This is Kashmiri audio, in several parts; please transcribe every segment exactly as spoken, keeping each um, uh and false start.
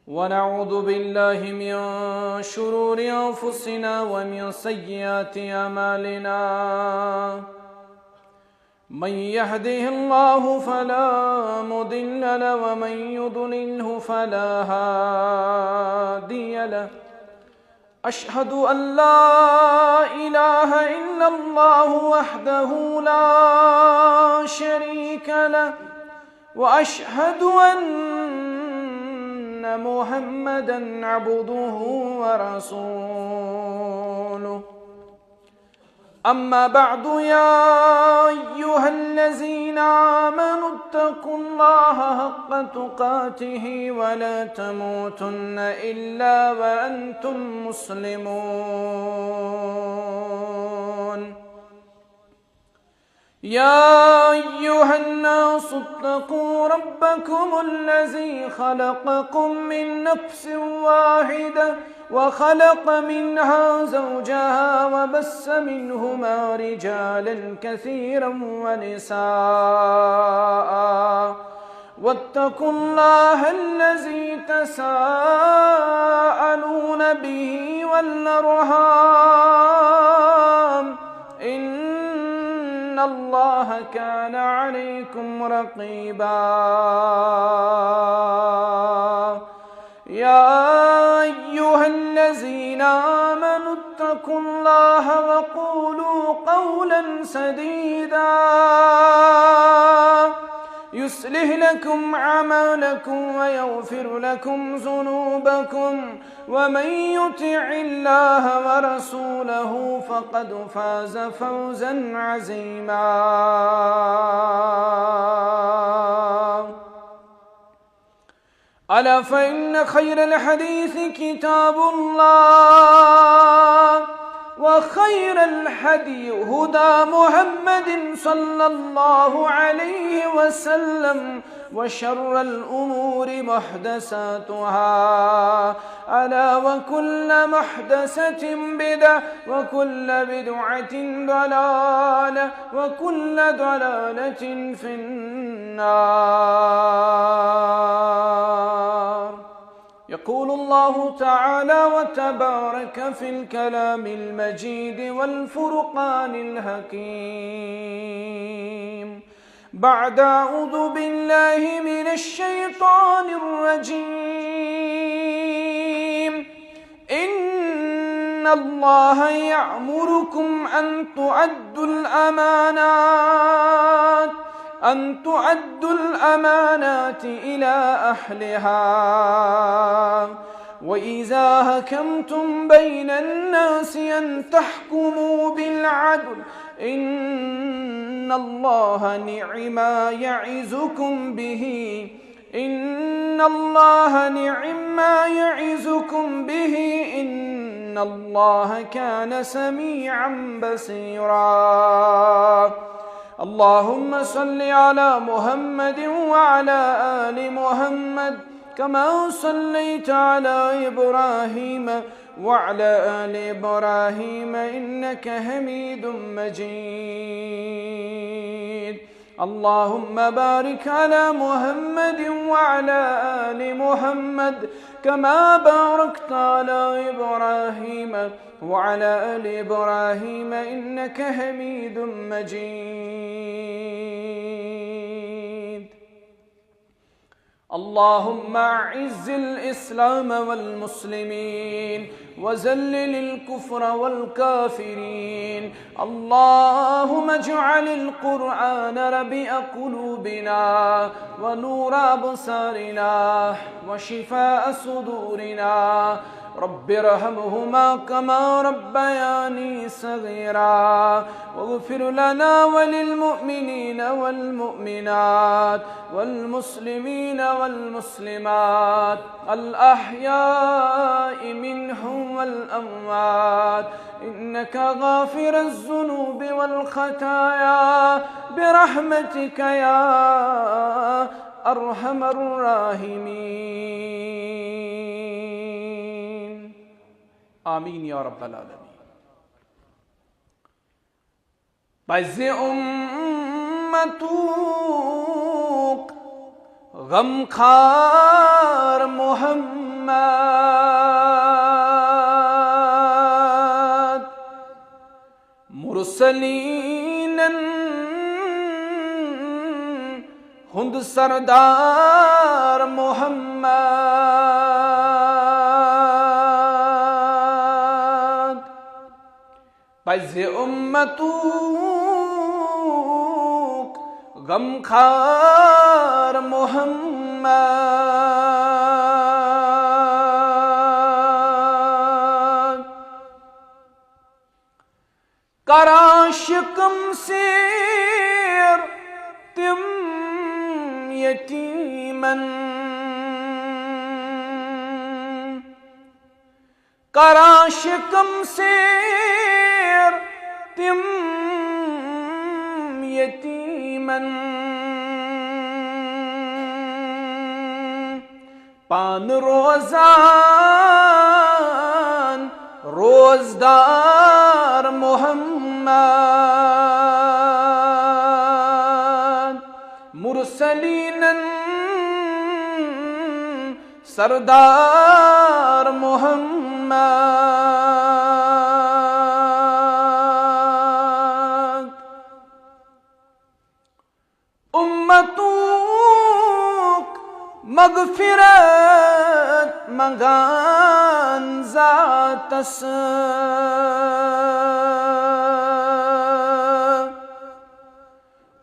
ونعوذ بالله من شرور أنفسنا ومن سيئات أعمالنا. من يهده الله فلا مضل له ومن يضلله فلا هادي له. أشهد أن لا إله إلا الله وحده لا شريك له، وأشهد أن محمدا عبده ورسوله. أما بعد، يا أيها الذين آمنوا اتقوا الله حق تقاته ولا تموتن إلا وأنتم مسلمون. يا أيها الناس اتقوا ربكم الذي خلقكم من نفس واحدة وخلق منها زوجها وبث منهما رجالا كثيرا ونساء، واتقوا الله الذي تساءلون به والأرحام، إن الله كان عليكم رقيبا. يا أيها الذين آمنوا اتقوا الله وقولوا قولا سديدا يصلح لكم أعمالكم ويغفر لكم ذنوبكم، ومن يطع الله ورسوله فقد فاز فوزا عظيما. ألا فإن خير الحديث كتاب الله، وخير الهدي هدى محمد صلى الله عليه وسلم، وشر الأمور محدثاتها، ألا وكل محدثة بدعة، وكل بدعة ضلالة، وكل ضلالة في النار. يقول الله تعالى وتبارك في الكلام المجيد والفرقان الحكيم، بعد أعوذ بالله من الشيطان الرجيم، إن الله يأمركم أن تؤدوا الأمانات، أن تؤدوا الأمانات إلى أهلها، وإذا حكمتم بين الناس أن تحكموا بالعدل، إن الله نعما يعظكم به، إن الله نعما يعظكم به، إن الله كان سميعا بصيرا. اللهم صل على محمد وعلى آل محمد كما صليت على إبراهيم وعلى آل إبراهيم إنك حميد مجيد. اللهم بارك على محمد وعلى آل محمد كما باركت على إبراهيم وعلى آل إبراهيم إنك حميد مجيد. اللهم أعز الإسلام والمسلمين وذلل الكفر والكافرين. اللهم اجعل القرآن ربيع قلوبنا ونور أبصارنا وشفاء صدورنا. رب ارحمهما كما ربياني صغيرا. واغفر لنا وللمؤمنين والمؤمنات والمسلمين والمسلمات الأحياء منهم والأموات، إنك غافر الذنوب والخطايا برحمتك يا أرحم الراحمين. آمين يا رب العالمين. پزِ اُمتُک غمخار محمد محمد۔ مرسلینن ہُنٛد سردار محمد۔ پزِ اُمتُک غمخار محمد۔ کران شکم سیر تِم یتیمن، کران شکم سیر تِم یتیمن، پان روزان روزدار محمد۔ مرسلینن سردار محمد۔ اُمتُک مغفرت منگان ذاتس۔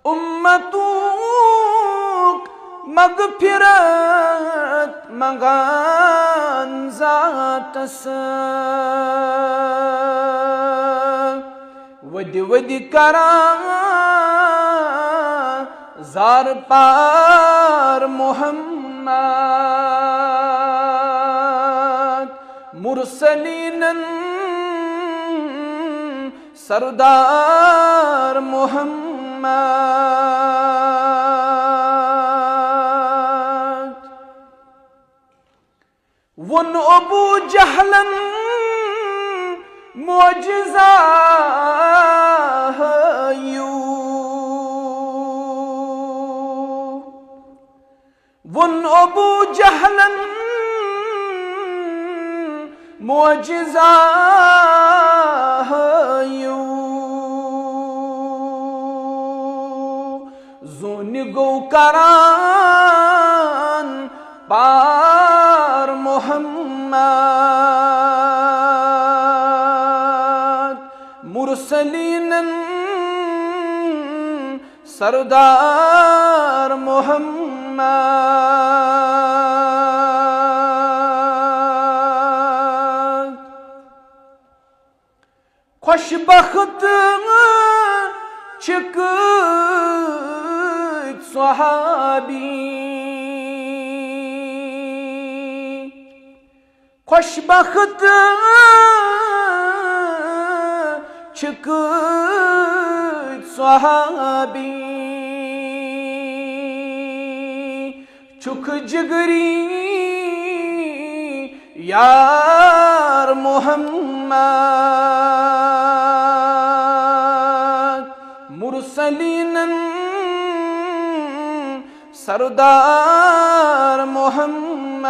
اُمتُک مغفرت منگان ذاتس۔ ودِ ودِ کران زار پار محمد۔ مرسلینن سردار محمد۔ ووٚن ابو جہلن معجزہ ہٲیِو۔ ووٚن ابو جہلن معجزہ ہٲیِو۔ زوٗنہِ گوٚو کران پار محمد۔ مرسلینن سردار محمد۔ خوش بخت چھِ کۭتۍ صحابی، خوش بخت چھِ کۭتۍ صحابی، چھُکھ جگری یار محمد۔ مرسلینن سردار محمد۔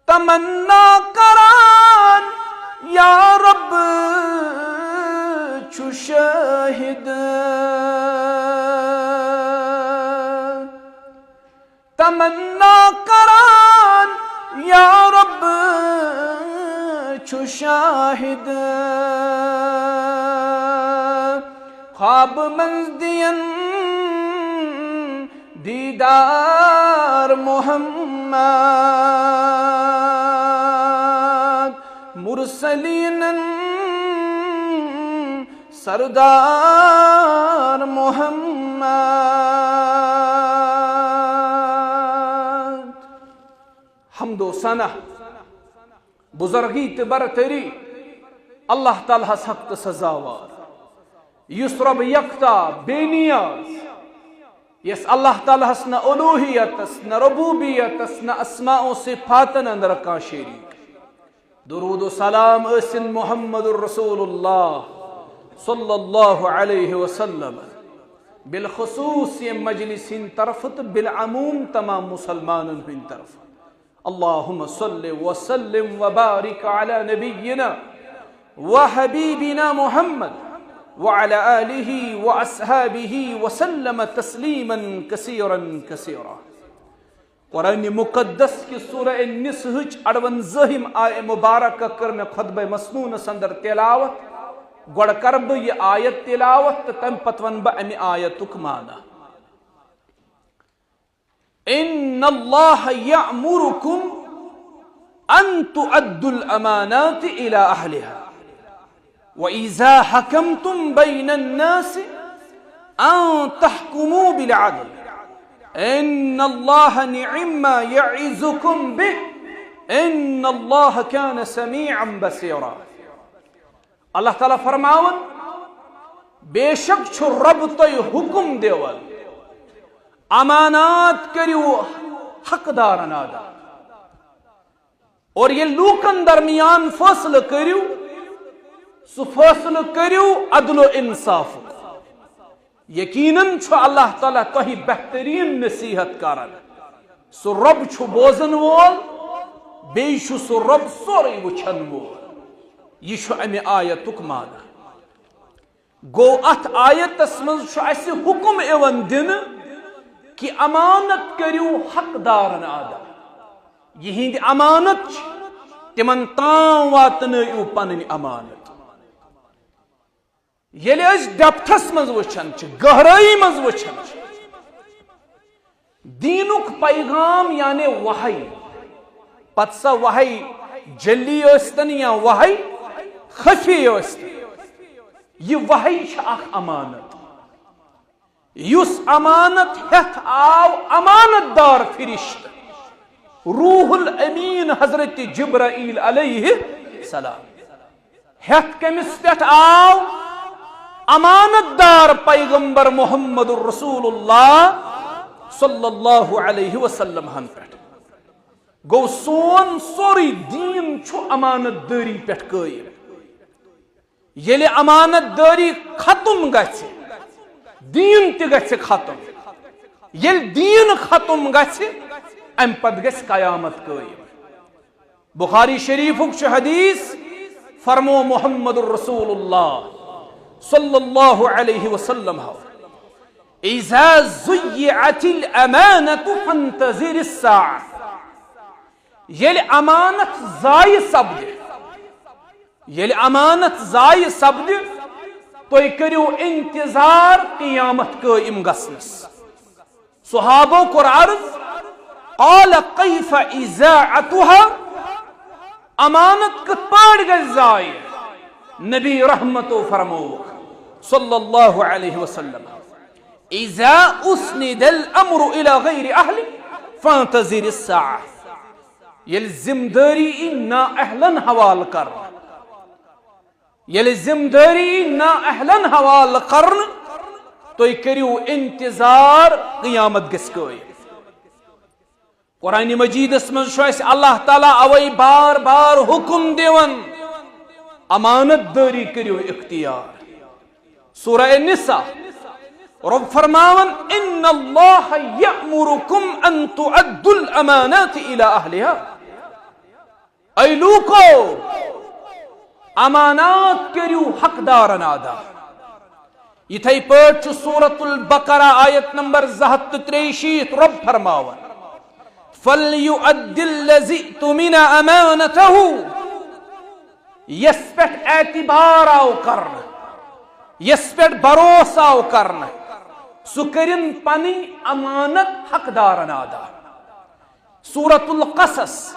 تمنا کران یا رب چھُ شاہد، تمنا کران یا رب چھُ شاہد، خواب منٛز دِین دیدار محمد۔ مرسلینن سردار محمد۔ حمد و ثنا، بزرگی تہٕ برتری اللہ تعالیٰ ہس حق تہٕ سزاوار، یُس رب یکتا بے نیاز، یس اللہ تعالیٰ ہس نہ الوہیتس، نہ ربوبیتس، نہ اسماء و صفاتن اندر کانٛہہ شریک۔ درود و سلام ٲسِن محمد رسول اللہ صلی اللہ علیہ وسلم۔ بالخصوص ییٚمہِ مجلس ہٕنٛدِ طرفہٕ تہٕ بالعموم تمام مسلمانن ہٕنٛدِ طرفہٕ۔ اللهم صل وسلم وبارك على نبينا وحبيبنا محمد وعلى آله وأصحابه وسلم تسليما كثيرا كثيرا۔ قرآن مقدس کہِ سورہ النساء ہٕچ اَروَنزٲہِم آیہِ مبارکہ کٔر مےٚ خطبہ مسنونس اندر تلاوت۔ گۄڈٕ کرٕ بہٕ یہِ آیت تلاوت تہٕ تَمہِ پتہٕ وَنہٕ بہٕ اَمہِ آیتُک معنی۔ إن الله يأمركم أن تؤدوا الأمانات إلى أهلها وإذا حكمتم بين الناس أن تحكموا بالعدل إن الله نعما يعظكم به إن الله كان سميعا بصيرا۔ اللہ تعالیٰ فرماوان، بے شک چھُ رب تۄہہِ حکم دِوان، امانات کٔرِو حقدارن ادا۔ اور ییٚلہِ لوٗکن درمیان فٲصلہٕ کٔرِو، سُہ فٲصلہٕ کٔرِو عدل و انصافُک۔ یقیناً چھُ اللہ تعالیٰ تۄہہِ بہتریٖن نصیحت کران۔ سُہ رب چھُ بوزن وول، بیٚیہِ چھُ سُہ رب سورُے وٕچھن وول۔ یہِ چھُ اَمہِ آیتُک معنی۔ گوٚو، اتھ آیتس منٛز چھُ اسہِ حکم یِوان دِنہٕ کہِ امانت کٔرِو حقدارن ادا۔ یِہنٛدۍ امانت چھِ، تِمن تام واتنٲیِو پنٕنۍ امانت۔ ییٚلہِ أسۍ ڈیپتھس منٛز وٕچھان چھِ، گہرٲیی منٛز وٕچھان چھِ، دیٖنُک پیغام یعنی وحی، پتہٕ سۄ وحی جلی ٲسۍتن یا وحی خفی ٲسۍتن، یہِ وحی چھِ اکھ امانت۔ یُس امانت ہٮ۪تھ آو امانت دار فرشتہٕ، روح الامین حضرت جبرائیل علیہ السلام۔ ہٮ۪تھ کٔمِس پٮ۪ٹھ آو؟ امانت دار پیغمبر محمد رسول اللہ صلی اللہ علیہ وسلم ہن پٮ۪ٹھ۔ گوٚو، سون سورُے دیٖن چھُ امانت دٲری پٮ۪ٹھ قٲیِم۔ ییٚلہِ امانت دٲری ختم گژھِ، دیٖن تہِ گژھِ ختم۔ ییٚلہِ دیٖن ختم گژھِ، امہِ پتہٕ گژھِ قیامت قٲیِم۔ بخاری شریفُک چھُ حدیث، فرمو محمد رسول اللہ صلی اللہ علیہ وسلم ہو، اذا ضیعت الامانة فانتظر الساعة۔ ییٚلہِ امانت ضایع سپدِ، ییٚلہِ امانت ضایع سپدِ، تُہۍ کٔرِو انتظار قیامت قٲیِم گژھنس۔ صحابو کوٚر عرض، قال کیف اضاعتها؟ امانت کِتھ پٲٹھۍ گژھِ ضایع؟ نبی رحمتو فرمووُکھ صلی اللہ علیہ وسلم، اذا اسند الامر الى غیر اہلہ فانتظر الساعة۔ ییٚلہِ ذمہٕ دٲری یی نااہلن حوالہٕ کرنہٕ، ییٚلہِ ذمہٕ دٲری یی نااہلن حوالہٕ کرنہٕ، تُہۍ کٔرِو انتظار، قیامت گژھِ قٲیِم۔ قرآن مجیدس منٛز چھُ اَسہِ اللہ تعالیٰ اوے بار بار حکم دِوان، امانت دٲری کٔرِو اختیار۔ سورہ النساء، رب فرماوان، ان اللہ یأمرکم ان تؤدوا الامانات الی اہلها۔ اے لوکو، امانات کٔرِو حقدارن ادا۔ یِتھے پٲٹھۍ چھُ سورۃ البقرہ آیت نمبر زٕ ہتھ تہٕ ترٛیہِ شیٖتھ، رب فرماوان، فلیؤد الذی اؤتمن امانتہ، یس پٮ۪ٹھ اعتبار آو کرنہٕ، یس پٮ۪ٹھ بھروسہٕ آو کرنہٕ، سُہ کٔرِن پنٕنۍ امانت حقدارن ادا۔ سورۃ القصص،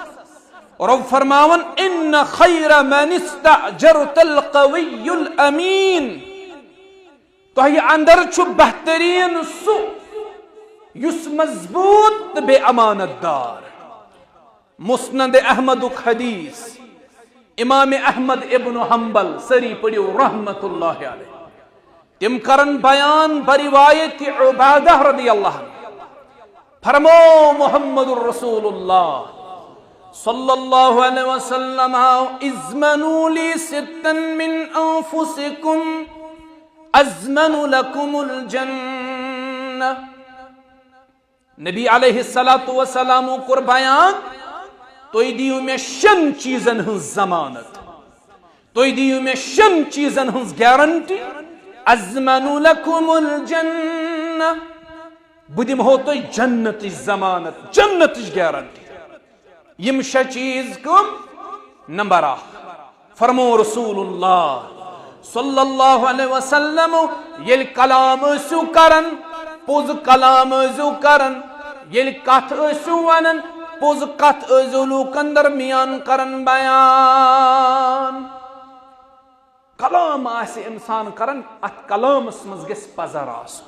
رب فرماوان، ان خیر من استأجرت القوی الامین۔ تۄہہِ اندر چھُ بہتریٖن سُہ یُس مضبوٗط تہٕ بے امانت دار۔ مسند احمدُک حدیث، امام احمد ابن حنبل، سٲری پٔرِو رحمت اللہ علیہ۔ تِم کرن بیان بروایت عبادہ رضی اللہ عنہ۔ فرمو محمد رسول اللہ صلی اللہ علیہ وسلم، اضمنوا لی ستا من انفسکم اضمن لکم الجنہ۔ نبی علیہ الصلوۃ والسلامو کوٚر بیان، تُہۍ دِیِو مےٚ شٮ۪ن چیٖزن ہٕنٛز ضمانت، تُہۍ دِیِو مےٚ شٮ۪ن چیٖزن ہٕنٛز گارنٹی، اضمن لکم الجنہ، بہٕ دِمہو تۄہہِ جنتٕچ ضمانت، جنتٕچ گارنٹی۔ یِم شےٚ چیٖز کٕم؟ نمبر اکھ، فرمو رسول اللہ صلی اللہ علیہ وسلم، ییٚلہِ کلام ٲسِو کران، پوٚز کلام ٲسِو کران، ییٚلہِ کتھ ٲسِو ونان، پوٚز کتھ ٲسِو لوٗکن درمیان کران بیان۔ کلام آسہِ انسان کران، اتھ کلامس منٛز گژھِ پزر آسُن۔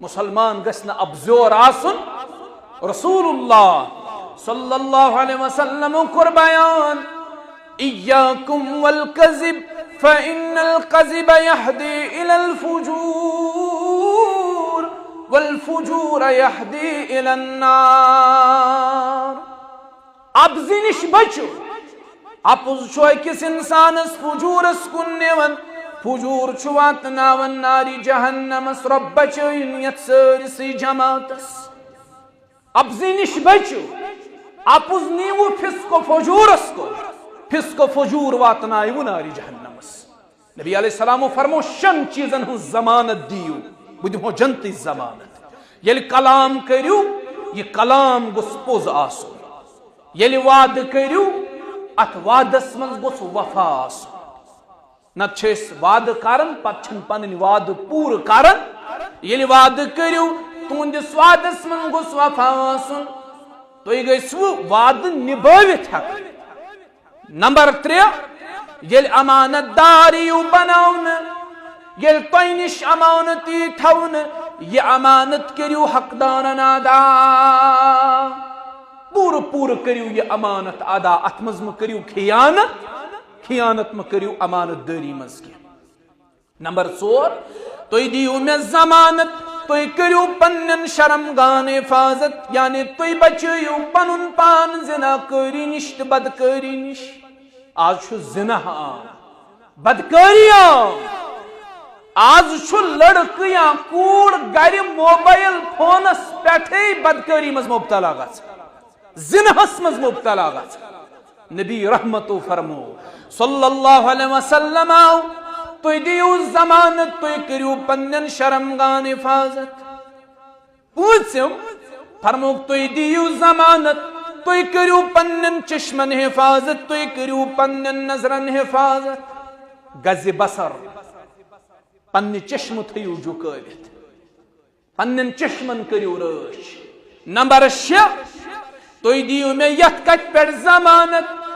مسلمان گژھِ نہٕ ابزور آسُن۔ رسول اللہ صلی اللہ علیہ وسلم کوٚر بیان، ایاکم والکذب فان الکذب یہدی الی الفجور والفجور یہدی الی النار۔ اپزِ نِش بٔچِو۔ اپُز چھُ أکِس اِنسانَس فجوٗرَس کُن نِوان۔ فجوٗر چھُ واتناوان نارِ جہنمَس۔ رۄب بچٲیِن یَتھ سٲرسٕے جماعتَس۔ اپزِ نِش بٔچِو۔ اپُز نیٖوٕ فِسق و فجوٗرَس کُن۔ فِسق و فجوٗر واتناوٕ نارِ جہنمَس۔ نبی علیہ السلامو فرمو، شٮ۪ن چیٖزن ہٕنٛز ضمانت دِیِو، بہٕ دِمہو جنتٕچ ضمانت۔ ییٚلہِ کلام کٔرِو، یہِ کلام گوٚژھ پوٚز آسُن۔ ییٚلہِ وعدٕ کٔرِو، اتھ وعدس منٛز گوٚژھ وفا آسُن۔ نتہٕ چھِ أسۍ وعدٕ کران، پتہٕ چھِنہٕ پنٕنۍ وعدٕ پوٗرٕ کران۔ ییٚلہِ وعدٕ کٔرِو، تُہنٛدِس وعدس منٛز گوٚژھ وفا آسُن۔ تُہۍ گٔژھِو وعدٕ نِبٲوِتھ ہٮ۪کٕنۍ۔ نمبر ترٛےٚ، ییٚلہِ امانت دار یِیِو بناونہٕ، ییٚلہِ تۄہہِ نِش امانت یی تھاونہٕ، یہِ امانت کٔرِو حقدارن ادا۔ پوٗرٕ پوٗرٕ کٔرِو یہِ امانت ادا، اتھ منٛز مہ کٔرِو خیانت، خیانت مہ کٔرِو امانت دٲری منٛز کینٛہہ۔ نمبر ژور، تُہۍ دِیِو مےٚ ضمانت، تُہۍ کٔرِو پننٮ۪ن شرمگاہن حفاظت، یعنی تُہۍ بچٲیِو پنُن پان زنا کٲری نِش تہٕ بدکٲری نِش۔ آز چھُ زنا عام، بدکٲری عام۔ آز چھُ لڑکہٕ یا کوٗر گرِ موبایل فونس پٮ۪ٹھٕے بدکٲری منٛز مبتلا گژھان۔ زِناہَس منٛز مبتلا گژھان۔ نبی رحمتو فرمو صلی اللہ علیہ وسلم، تُہۍ دِیِو ضمانت، تُہۍ کٔرِو پننٮ۪ن شرمگاہن حفاظت۔ پوٗنٛژِم فرمووُکھ، تُہۍ دِیِو ضمانت، تُہۍ کٔرِو پننٮ۪ن چشمن حفاظت، تُہۍ کٔرِو پننٮ۪ن نظرن حفاظت۔ گزِ بصر، پننہِ چشمہٕ تھٲیِو جُکٲوِتھ۔ پننٮ۪ن چشمن کٔرِو رٲچھ۔ نمبر شےٚ، تُہۍ دِیِو مےٚ یتھ کتھِ پٮ۪ٹھ ضمانت،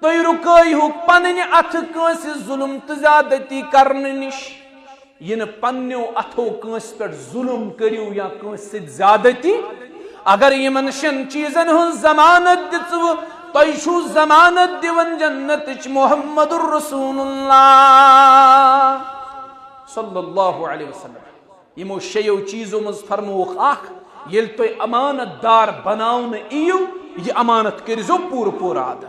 تُہۍ رُکٲیہُکھ پنٕنۍ اتھٕ کٲنٛسہِ ظُلم تہٕ زیادتی کرنہٕ نِش۔ یہِ نہٕ پننیو اتھو کٲنٛسہِ پٮ۪ٹھ ظُلم کٔرِو یا کٲنٛسہِ سۭتۍ زیادتی۔ اگر یِمن شٮ۪ن چیٖزن ہٕنٛز ضمانت دِژوٕ، تۄہہِ چھُو ضمانت دِوان جنتٕچ محمد رسول اللہ صلی اللہ علیہ وسلم۔ یِمو شیٚیو چیٖزو منٛز فرمووُکھ اکھ، ییٚلہِ تُہۍ امانت دار بناونہٕ یِیِو، یہِ امانت کٔرۍزیو پوٗرٕ پوٗرٕ ادا۔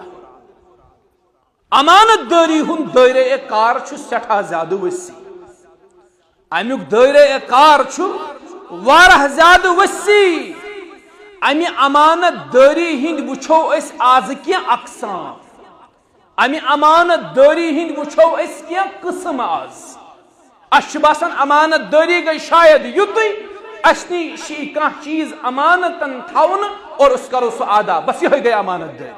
امانت دٲری ہُنٛد دٲیرہ کار چھُ سٮ۪ٹھاہ زیادٕ وسیع۔ امیُک دٲیرہ کار چھُ واریاہ زیادٕ وسیع۔ امہِ امانت دٲری ہٕنٛدۍ وٕچھو أسۍ آز کینٛہہ اقسام۔ امہِ امانت دٲری ہٕنٛدۍ وٕچھو أسۍ کینٛہہ قٕسم آز۔ اسہِ چھُ باسان امانت دٲری گٔے شاید یُتُے، اسہِ نِش یی کانٛہہ چیٖز امانتن تھاونہٕ اور أسۍ کرو سُہ ادا، بس یِہوٚے گٔے امانت دٲری۔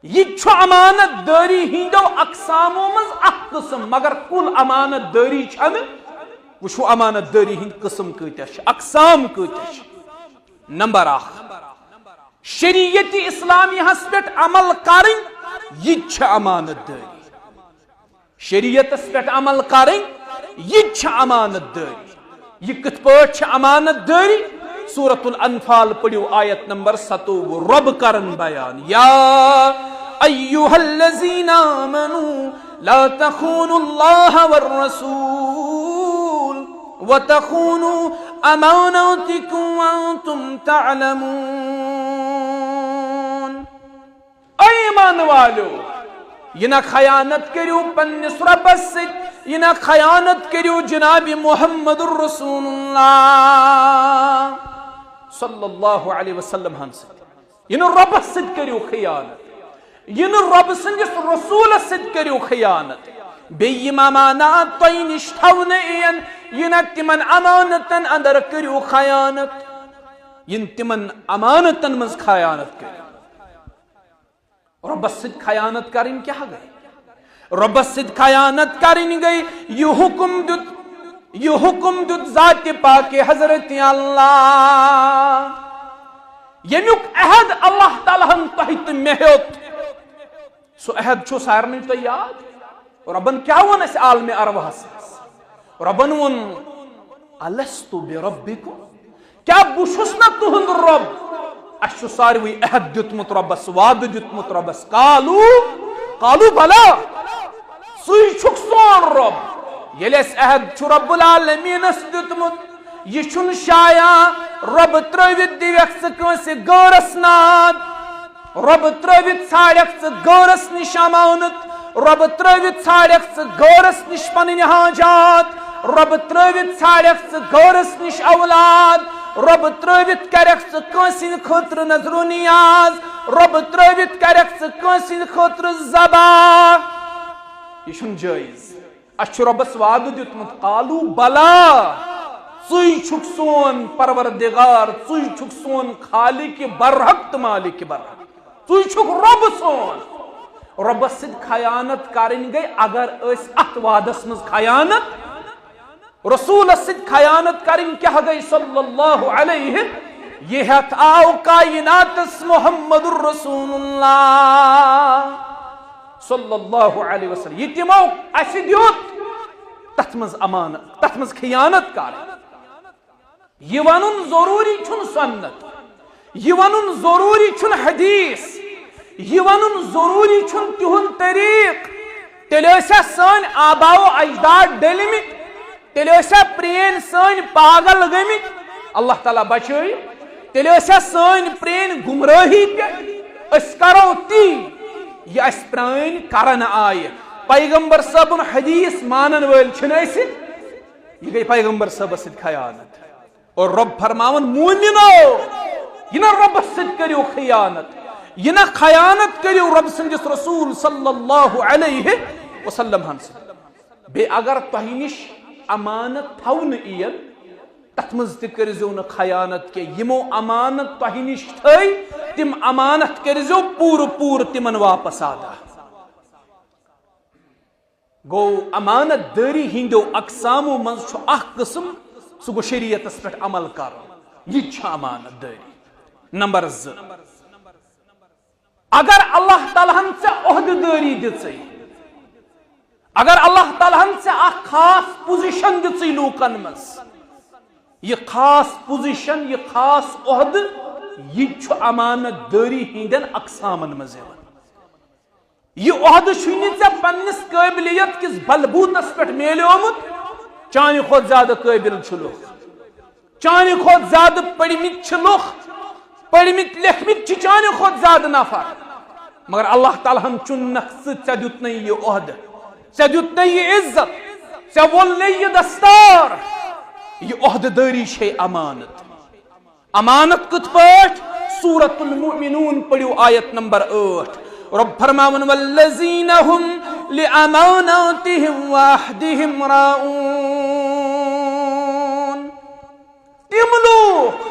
یہِ تہِ چھُ امانت دٲری ہٕنٛدیو اقسامو منٛز اکھ قٕسم، مگر کُل امانت دٲری چھنہٕ۔ وٕچھو امانت دٲری ہٕنٛدۍ قٕسم کۭتیاہ چھِ، اقسام کۭتیاہ چھِ۔ نمبر اکھ، شریعت اسلامیہس پٮ۪ٹھ عمل کرٕنۍ، یہِ تہِ چھِ امانت دٲری۔ شریعتس پٮ۪ٹھ عمل کرٕنۍ، یہِ تہِ چھِ امانت دٲری۔ یہِ کِتھ پٲٹھۍ چھِ امانت دٲری؟ سورۃ الانفال پٔرِو، آیت نمبر ستووُہ، رۄب کرن بیان، یا ایھا الذین آمنوا لا تخونوا اللہ والرسول وتخونوا اماناتکم وانتم تعلمون۔ اے ایمان والو، یہِ نہ خیانت کٔرِو پننِس رۄبس سۭتۍ، یہِ نہ خیانت کٔرِو جناب محمد رسول اللہ صلی اللہ علیہ وسلم ہن سۭتۍ۔ یہِ نہٕ رۄبس سۭتۍ کٔرِو خیانت، یہِ نہٕ رۄبہٕ سٕنٛدِس رسوٗلس سۭتۍ کٔرِو خیانت، بیٚیہِ یِم امانات تۄہہِ نِش تھاونہٕ یِن، یہِ نہ تِمن امانتن اندر کٔرِو خیانت، یِن تِمن امانتن منٛز خیانت کٔرِو۔ رۄبس سۭتۍ خیانت کرٕنۍ کیٛاہ گٔے؟ رۄبس سۭتۍ خیانت کرٕنۍ گٔے، یہِ حُکم دیُت، یہِ حُکم دیُت ذاتِ پاکِ حضرت اللہ، ییٚمیُک عہد اللہ تعالیٰ ہن تۄہہِ تہٕ مےٚ ہیوٚت۔ سُہ عہد چھُ سارنٕے تۄہہِ یاد؟ رۄبن کیٛاہ ووٚن اَسہِ عالمِ ارواحس منٛز؟ رۄبن ووٚن، "الست بربکم؟" کیٛاہ بہٕ چھُس نہ تُہُنٛد رۄب؟ اَسہِ چھُ ساروٕے عہد دیُتمُت رۄبس، وعدٕ دیُتمُت رۄبس۔ قالوا، قالوا بلى، ژٕے چھُکھ سون رۄب۔ ییٚلہِ اَسہِ عہد چھُ رب العالمیٖنس دیُتمُت، یہِ چھُنہٕ شایان رۄبہٕ ترٲوِتھ دِوکھ ژٕ کٲنٛسہِ غٲرس ناد۔ رۄبہٕ ترٲوِتھ ژھانڈکھ ژٕ غٲرس نِش امانت، رۄبہٕ ترٲوِتھ ژھانڈکھ ژٕ غٲرس نِش پنٕنۍ حاجات، رۄبہٕ ترٲوِتھ ژھانڈکھ ژٕ غٲرس نِش اولاد، رۄبہٕ ترٲوِتھ کرکھ ژٕ کٲنٛسہِ ہٕنٛدِ خٲطرٕ نذر و نیاز، رۄبہٕ ترٲوِتھ کرکھ ژٕ کٲنٛسہِ ہٕنٛدِ خٲطرٕ ذبح۔ یہِ چھُنہٕ جٲیز۔ اَسہِ چھُ رۄبَس وعدٕ دیُتمُت، قالوا بلى، ژٕے چھُکھ سون پروردگار، ژٕے چھُکھ سون خالق برحق تہٕ مالک برحق، ژٕے چھُکھ رۄب سون۔ رۄبَس سۭتۍ خیانت کرٕنۍ گٔے، اگر أسۍ اَتھ وعدَس منٛز خیانت، رسولَس سۭتۍ خیانت کرٕنۍ کیٛاہ گٔے صلی اللہ علیہ؟ یہِ ہٮ۪تھ آو کائناتَس محمد رسول اللہ صلی اللہ علیہ وسلم۔ یہِ تِمو اَسہِ دیُت، تَتھ منٛز امانت، تَتھ منٛز خیانت کرٕنۍ۔ یہِ وَنُن ضروٗری چھُنہٕ سنت، یہِ وَنُن ضروٗری چھُنہٕ حدیث، یہِ وَنُن ضروٗری چھُنہٕ تِہُنٛد طریٖق۔ تیٚلہِ ٲسیا سٲنۍ آبا و اجداد ڈٔلمٕتۍ؟ تیٚلہِ ٲسیا پرٛٲنۍ سٲنۍ پاگل گٔمٕتۍ؟ اللہ تعالیٰ بچٲیِن۔ تیٚلہِ ٲسیا سٲنۍ پرٛٲنۍ گمرٲہی پٮ۪ٹھ؟ أسۍ کرو تی، یہِ اَسہِ پرٛٲنۍ کرن آیہِ۔ پیغمبر صٲبُن حدیث مانن وٲلۍ چھِنہٕ أسۍ، یہِ گٔے پیغمبر صٲبس سۭتۍ خیانت۔ اور رۄب فرماوان، مومنو، یہِ نہ رۄبس سۭتۍ کٔرِو خیانت، یہِ نہ خیانت کٔرِو رۄب سٕنٛدِس رسول صلی اللہ علیہ وسلم ہن سۭتۍ۔ بیٚیہِ اگر تۄہہِ نِش امانت تھاونہٕ یِیَن، تَتھ منٛز تہِ کٔرۍزیو نہٕ خیانت کینٛہہ۔ یِمو امانت تۄہہِ نِش تھٲے، تِم امانت کٔرۍزیو پوٗرٕ پوٗرٕ تِمن واپس ادا۔ گوٚو، امانت دٲری ہٕنٛدیو اقسامو منٛز چھُ اکھ قٕسم، سُہ گوٚو شریعتس پٮ۪ٹھ عمل کرُن۔ یہِ تہِ چھُ امانت دٲری۔ نمبر زٕ، اگر اللہ تعالیٰ ہن ژےٚ عہدٕ دٲری دِژٕے، اگر اللہ تعالیٰ ہن ژےٚ اکھ خاص پوزیشن دِژٕے لوٗکن منٛز، یہِ خاص پوزیشن، یہِ خاص عہدٕ، یہِ تہِ چھُ امانت دٲری ہٕنٛدٮ۪ن اقسامن منٛز یِوان۔ یہِ عہدٕ چھُے نہٕ ژےٚ پننِس قٲبلیت کِس بلبوٗتس پٮ۪ٹھ میلیومُت، چانہِ کھۄتہٕ زیادٕ قٲبل چھِ لُکھ، چانہِ کھۄتہٕ زیادٕ پٔرمٕتۍ چھِ لُکھ، پٔرمٕتۍ لیکھمٕتۍ چھِ چانہِ کھۄتہٕ زیادٕ نفر، مگر اللہ تعالیٰ ہن چُننکھ ژٕ، ژےٚ دیُتنَے یہِ عہدٕ، ژےٚ دیُتنَے یہِ عزت، ژےٚ وولنَے یہِ دستار۔ یہِ عہدٕ دٲری چھے امانت۔ امانت کِتھ پٲٹھۍ؟ سورۃ المؤمنون پٔرِو آیت نمبر ٲٹھ۔ رۄب فرماوان، والذین هم لاماناتهم وعهدهم راعون۔ تِم لوٗکھ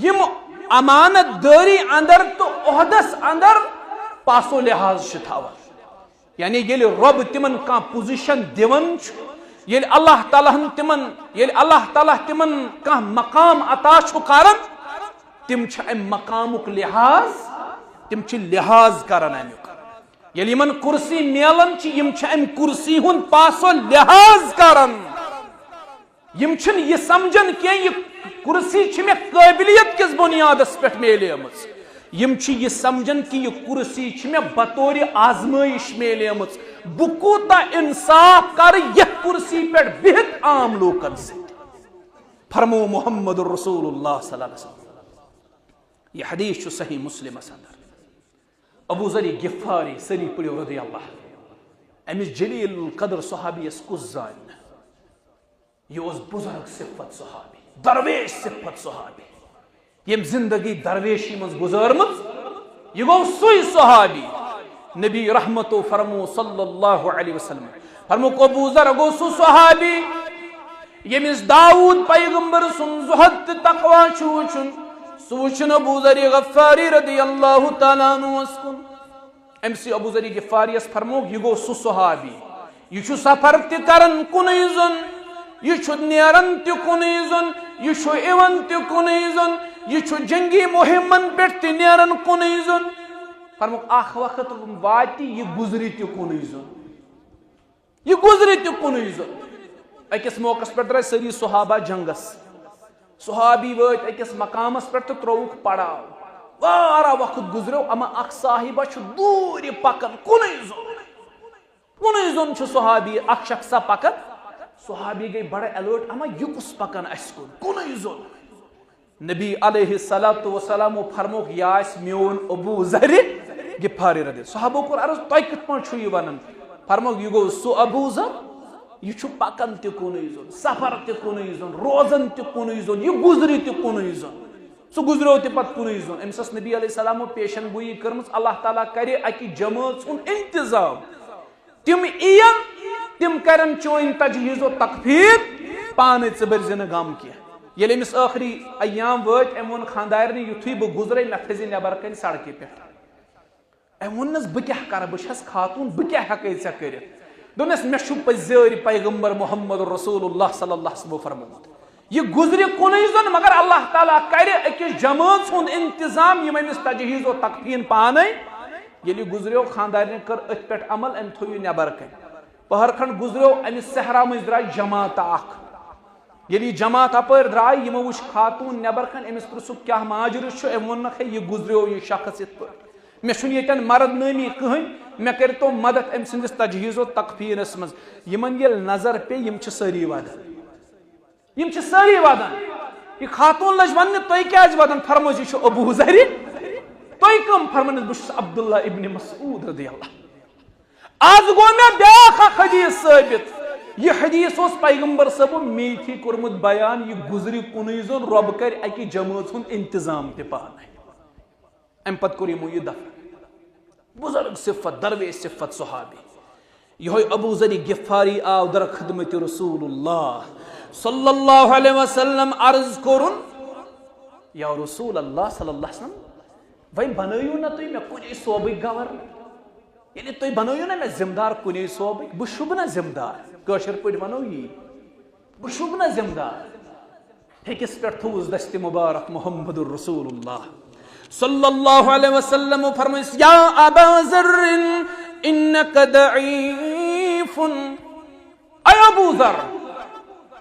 یِم امانت دٲری اندر تہٕ عہدس اندر پاس و لحاظ چھِ تھاوان۔ یعنی ییٚلہِ رۄب تِمن کانٛہہ پوزیشن دِوان چھُ، ییٚلہِ اللہ تعالیٰ ہن تِمن، ییٚلہِ اللہ تعالیٰ تِمن کانٛہہ مقام عطا چھُ کران، تِم چھِ امہِ مقامُک لحاظ، تِم چھِ لحاظ کران امیُک۔ ییٚلہِ یِمن کرسی میلان چھِ، یِم چھِ امہِ کرسی ہُنٛد پاس و لحاظ کران۔ یِم چھِنہٕ یہِ سمجھان کینٛہہ، یہِ کرسی چھِ مےٚ قٲبلیت کِس بُنیادس پٮ۪ٹھ میلیمٕژ۔ یِم چھِ یہِ سمجھان کہِ یہِ کرسی چھِ مےٚ بطورِ آزمٲیش میلیمٕژ۔ بہٕ کوٗتاہ انصاف کرٕ یتھ کرسی پٮ۪ٹھ بِہِتھ عام لوٗکن سۭتۍ۔ فرمو محمد رسول اللہ صلی اللہ علیہ وسلم۔ یہِ حدیث چھُ صحیح مسلمس اندر۔ ابو ذر غفاری، سٲری پٔرِو رضی اللہ۔ أمِس جلیل القدر صحابیَس کُس زانہِ؟ یہِ اوس بزرگ صفت صحابی، درویش صفت صحابی، ییٚمۍ زندگی درویشی منٛز گُزٲرمٕژ۔ یہِ گوٚو سُے صحابی، نبی رحمتو فرمو صلی اللہ علیہ وسلم۔ فرمووُکھ، ابو ذر گوٚو سُہ صحابی، ییٚمِس داوود پیغمبر سُنٛد زہد تہٕ تقوی چھُ وٕچھُن۔ سُہ وٕچھُن ابو ذر غفاری رضی اللہ تعالیٰ عنہس کُن۔ أمۍ سٕے ابو ذر غفاریَس فرمووُکھ، یہِ گوٚو سُہ صحابی، یہِ چھُ سفر تہِ کران کُنُے زوٚن، یہِ چھُ نیران تہِ کُنُے زوٚن، یہِ چھُ یِوان تہِ کُنُے زوٚن، یہِ چھُ جنگی مہمن پٮ۪ٹھ تہِ نیران کُنُے زوٚن۔ فرمووُکھ، اکھ وقت واتہِ، یہِ گُزرِ تہِ کُنُے زوٚن، یہِ گُزرِ تہِ کُنُے زوٚن۔ أکِس موقعس پٮ۪ٹھ درٛاے سٲری صحابہ جنگس۔ صحابی وٲتۍ أکِس مقامس پٮ۪ٹھ تہٕ ترٛووُکھ پڑاو۔ واریاہ وقت گُزریو، اما اکھ صاحبہ چھُ دوٗرِ پکان، کُنُے زوٚن، کُنُے زوٚن چھُ صحابی، اکھ شخصا پکان۔ صحابی گٔے بڑٕ alert، اما یہِ کُس پکان اسہِ کُن، کُنُے زوٚن۔ نبی علیہ الصلوۃ والسلامو فرمووُکھ، یہِ آسہِ میون ابو ذر غفاری رضی۔ صحابو کوٚر عرض، تۄہہِ کِتھ پٲٹھۍ چھُو یہِ ونان؟ فرمووُکھ، یہِ گوٚو سُہ ابو ذر، یہِ چھُ پکان تہِ کُنُے زوٚن، سفر تہِ کُنُے زوٚن، روزان تہِ کُنُے زوٚن، یہِ گُزرِ تہِ کُنُے زوٚن۔ سُہ گُزریو تہِ پتہٕ کُنُے زوٚن۔ أمِس ٲس نبی علیہ السلامو پیشن گویی کٔرمٕژ، اللہ تعالیٰ کرِ اکہِ جمٲژ ہُنٛد انتظام۔ تِم یِین، تِم کرن چٲنۍ تجہیز و تکفین، پانے، ژٕ بٔرزِ نہٕ غم کینٛہہ۔ ییٚلہِ أمِس ٲخری ایام وٲتۍ، أمۍ ووٚن خانٛدارنہِ، یُتھُے بہٕ گُزرے، مےٚ تھٲزِ نٮ۪بر کنہِ سڑکہِ پٮ۪ٹھ۔ أمۍ ووٚننس، بہٕ کیٛاہ کرٕ، بہٕ چھس خاتون، بہٕ کیٛاہ ہٮ۪کے ژےٚ کٔرِتھ؟ دوٚپنس، مےٚ چھُ پٔزۍ پٲٹھۍ پیغمبر محمد رسول اللہ صلی اللہ علیہ وسلمو فرمومُت، یہِ گُزرِ کُنُے زوٚن، مگر اللہ تعالیٰ کرِ أکِس جمٲژ ہُنٛد انتظام، یِم أمِس تجہیز و تکفین پانے۔ ییٚلہِ یہِ گُزریو، خانٛدارنہِ کٔر أتھۍ پٮ۪ٹھ عمل، أمۍ تھوٚو یہِ نٮ۪بر کنہِ۔ پہر کھنڈ گُزریو، أمِس صحرا مٔنٛزۍ درٛاے جماعت اکھ۔ ییٚلہِ یہِ جماعت اپٲرۍ درٛاے، یِمو وٕچھ خاتوٗن نٮ۪بر کنہِ، أمِس پرٛژھُکھ، کیٛاہ ماجرٕ چھُ؟ أمۍ ووٚننکھ، ہے، یہِ گُزریو یہِ شخص یِتھ پٲٹھۍ۔ مےٚ چھُنہٕ ییٚتٮ۪ن مرد نٲمی کٕہٕنۍ، مےٚ کٔرۍتو مدد أمۍ سٕنٛدِس تجہیز و تکفینس منٛز۔ یِمن ییٚلہِ نظر پیٚیہِ، یِم چھِ سٲری ودان۔ یِم چھِ سٲری ودان۔ یہِ خاتوٗن لٔج وننہِ، تُہۍ کیٛازِ ودان؟ فرمٲیِو، یہِ چھُ ابو ذرِ۔ تُہۍ کٕم؟ فرمٲیِس، بہٕ چھُس عبداللہ ابن مسعود رضی اللہ۔ از گوٚو مےٚ بیٛاکھ اکھ حدیث ثٲبت۔ یہِ حدیث اوس پیغمبر صٲبو میٖٹھی کوٚرمُت بیان، یہِ گُزرِ کُنُے زوٚن، رۄب کرِ اکہِ جمٲژ ہُنٛد انتظام تہِ پانے۔ امہِ پتہٕ کوٚر یِمو یہِ دفن۔ بزرگ صفت، درویش صفت صحابی۔ یِہوٚے ابو ذر غفاری آو در خدمت رسول اللہ صلی اللہ علیہ وسلم، عرض کوٚرُن، یا رسول اللہ صلی اللہ علیہ وسلم، وۄنۍ بنٲیِو نہ تُہۍ مےٚ کُنے صوبٕکۍ گورنر۔ ییٚلہِ تُہۍ بنٲیِو نہ مےٚ ذمہٕ دار کُنے صوبٕکۍ، بہٕ شوٗبہٕ نہ ذمہٕ دار۔ کٲشِر پٲٹھۍ ونو یی، بہٕ شوٗبہٕ نہ ذمہٕ دار۔ ہیٚکِس پٮ۪ٹھ تھوٚوُس دستِ مُبارک محمد رسول اللہ صلی اللہ علیہ وسلم، فرمٲیِس، یا ابا ذر انک ضعیف۔ اے ابو ذر،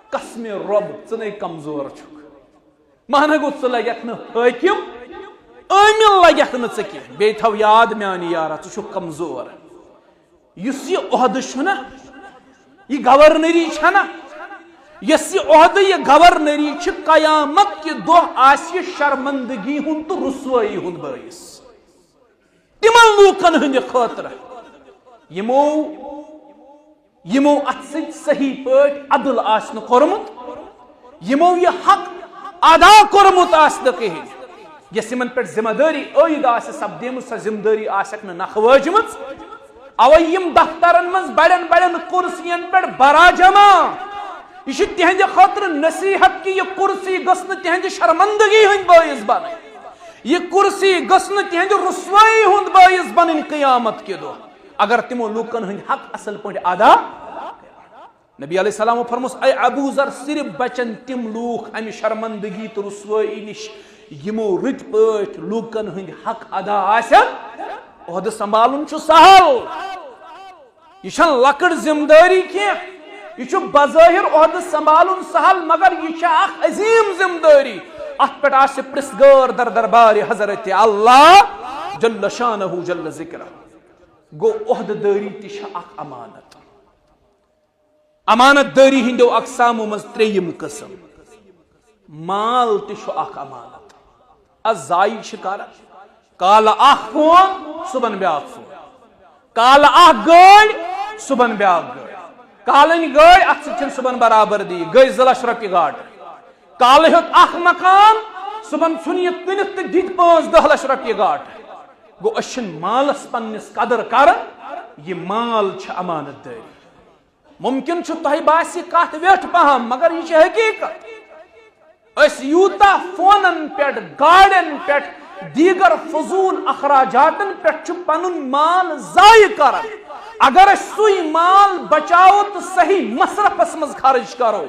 قسمِ رۄب، ژٕ نے کمزور چھُکھ۔ معنی گوٚو، ژٕ لگکھ نہٕ حٲکِم، عٲمِل لگکھ نہٕ ژٕ کینٛہہ۔ بیٚیہِ تھاو یاد، میانہِ یارا، ژٕ چھُکھ کمزور۔ یُس یہِ عہدٕ چھُنہ، یہِ گورنری چھنہ، یۄس یہِ عہدٕ، یہِ گورنری چھِ، قیامت کہِ دۄہ آسہِ یہِ شرمندگی ہُنٛد تہٕ رسوٲیی ہُنٛد بٲعث۔ تِمن لوٗکن ہٕنٛدِ خٲطرٕ، یِمو یِمو اتھ سۭتۍ صحیح پٲٹھۍ عدل آسہِ نہٕ کوٚرمُت، یِمو یہِ حق ادا کوٚرمُت آسہِ نہٕ کِہیٖنۍ، یۄس یِمن پٮ۪ٹھ ذمہٕ دٲری عٲید آسہِ سپدیمٕژ، سۄ ذمہٕ دٲری آسٮ۪کھ نہٕ نکھٕ وٲجمٕژ۔ اوے یِم دفترن منٛز بڑٮ۪ن بڑٮ۪ن کرسین پٮ۪ٹھ برا جمع، یہِ چھِ تِہنٛدِ خٲطرٕ نصیحت کہِ یہِ کرسی گٔژھ نہٕ تِہنٛدِ شرمندگی ہٕنٛدۍ بٲعث بنٕنۍ۔ یہِ کرسی گٔژھ نہٕ تِہنٛدِ رسوٲیی ہُنٛد بٲعث بنٕنۍ قیامت کہِ دۄہ۔ اگر تِمو لوٗکن ہٕنٛدۍ حق اصل پٲٹھۍ ادا۔ نبی علیہ السلامو فرموس، اے ابو ذر، صرف بچن تِم لوٗکھ امہِ شرمندگی تہٕ رسوٲیی نِش، یِمو رٕتۍ پٲٹھۍ لوٗکن ہٕنٛدۍ حق ادا آسن۔ عہدٕ سنبھالُن چھُ سہل، یہِ چھنہٕ لۄکٕٹ ذمہٕ دٲری کینٛہہ۔ یہِ چھُ بظٲہر عہدٕ سنبھالُن سہل، مگر یہِ چھےٚ اکھ عظیٖم ذمہٕ دٲری۔ اتھ پٮ۪ٹھ آسہِ پرٛژھ گٲر در دربارِ حضرت اللہ جل شانہ جل ذکرہ۔ گوٚو، عہدٕ دٲری تہِ چھےٚ اکھ امانت۔ امانت دٲری ہٕنٛدیو اقسامو منٛز ترٛیٚیِم قٕسم، مال تہِ چھُ اکھ امانت۔ از زایہِ چھِ کران، کالہٕ اکھ فون، صُبحن بیٛاکھ فون، کالہٕ اکھ گٲڑۍ، صُبحن بیٛاکھ گٲڑۍ۔ کالٕنۍ گٲڑۍ، اتھ سۭتۍ چھِنہٕ صُبحن برابردی، گٔے زٕ لچھ رۄپیہِ گاٹہٕ۔ کالہٕ ہیوٚت اکھ مکان، صُبحن ژھُن یہِ کٕنِتھ تہٕ دِتۍ پانٛژھ دَہ لچھ رۄپیہِ گاٹہٕ۔ گوٚو، أسۍ چھِنہٕ مالس پننِس قدر کران، یہِ مال چھِ امانت دٲری۔ ممکن چھُ تۄہہِ باسہِ یہِ کتھ ویٹھ پہم، مگر یہِ چھِ حقیقت۔ أسۍ یوٗتاہ فونن پٮ۪ٹھ، گاڑٮ۪ن پٮ۪ٹھ، دیگر فضول اخراجاتن پٮ۪ٹھ چھُ پنُن مال ضایع کران۔ اگر أسۍ سُے مال بچاوو تہٕ صحیح مصرفس منٛز خرٕچ کرو،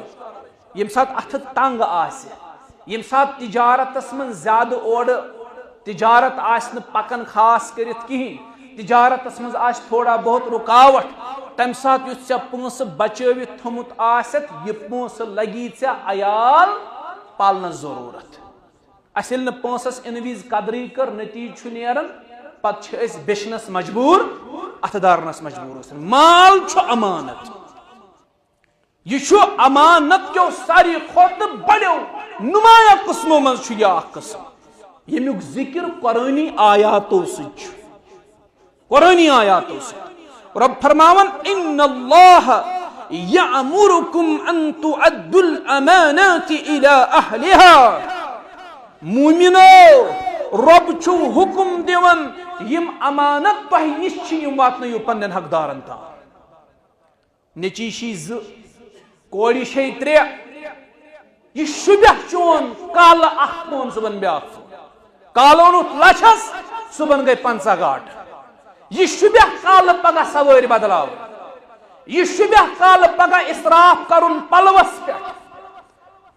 ییٚمہِ ساتہٕ اتھٕ تنگ آسہِ، ییٚمہِ ساتہٕ تجارتس منٛز زیادٕ اورٕ تجارت آسہِ نہٕ پکان خاص کٔرِتھ کِہیٖنۍ، تجارتس منٛز آسہِ تھوڑا بہت رُکاوٹ، تمہِ ساتہٕ یُس ژےٚ پونٛسہٕ بچٲوِتھ تھوٚمُت آسٮ۪تھ، یہِ پونٛسہٕ لگی ژےٚ عیال پالنس ضروٗرت۔ اسہِ ییٚلہِ نہٕ پونٛسس اِنہٕ وِزِ قدرٕے کٔر، نتیٖجہٕ چھُ نیران، پتہٕ چھِ أسۍ بیچھنس مجبوٗر، اتھٕ دارنس مجبوٗر گژھان۔ مال چھُ امانت۔ یہِ چھُ امانت کیو ساروی کھۄتہٕ بڑیو نمایاں قسمو منٛز چھُ یہِ اکھ قسم، ییٚمیُک ذکر قرآنی آیاتو سۭتۍ چھُ۔ قرآنی آیاتو سۭتۍ۔ رب فرماوان، "ان اللہ یأمرکم ان تؤدوا الامانات الی اہلها۔" مومنو، رب چھُ حکم دِوان، یِم امانت تۄہہِ نِش چھِ، یِم واتنٲیِو پننٮ۪ن حقدارن تام۔ نیٚچی چھِ زٕ، کورِ چھِ ترٛےٚ۔ یہِ شُبہ چون، کالہٕ اکھ فون، صُبحن بیٛاکھ فون۔ کالہٕ اوٚنُتھ لچھس، صُبحن گٔے پنٛژاہ گاٹہٕ۔ یہِ شُبہ کالہٕ پگاہ سوٲرۍ بدلاوٕنۍ۔ یہِ شُبہ کالہٕ پگاہ اسراف کرُن پلوس پٮ۪ٹھ۔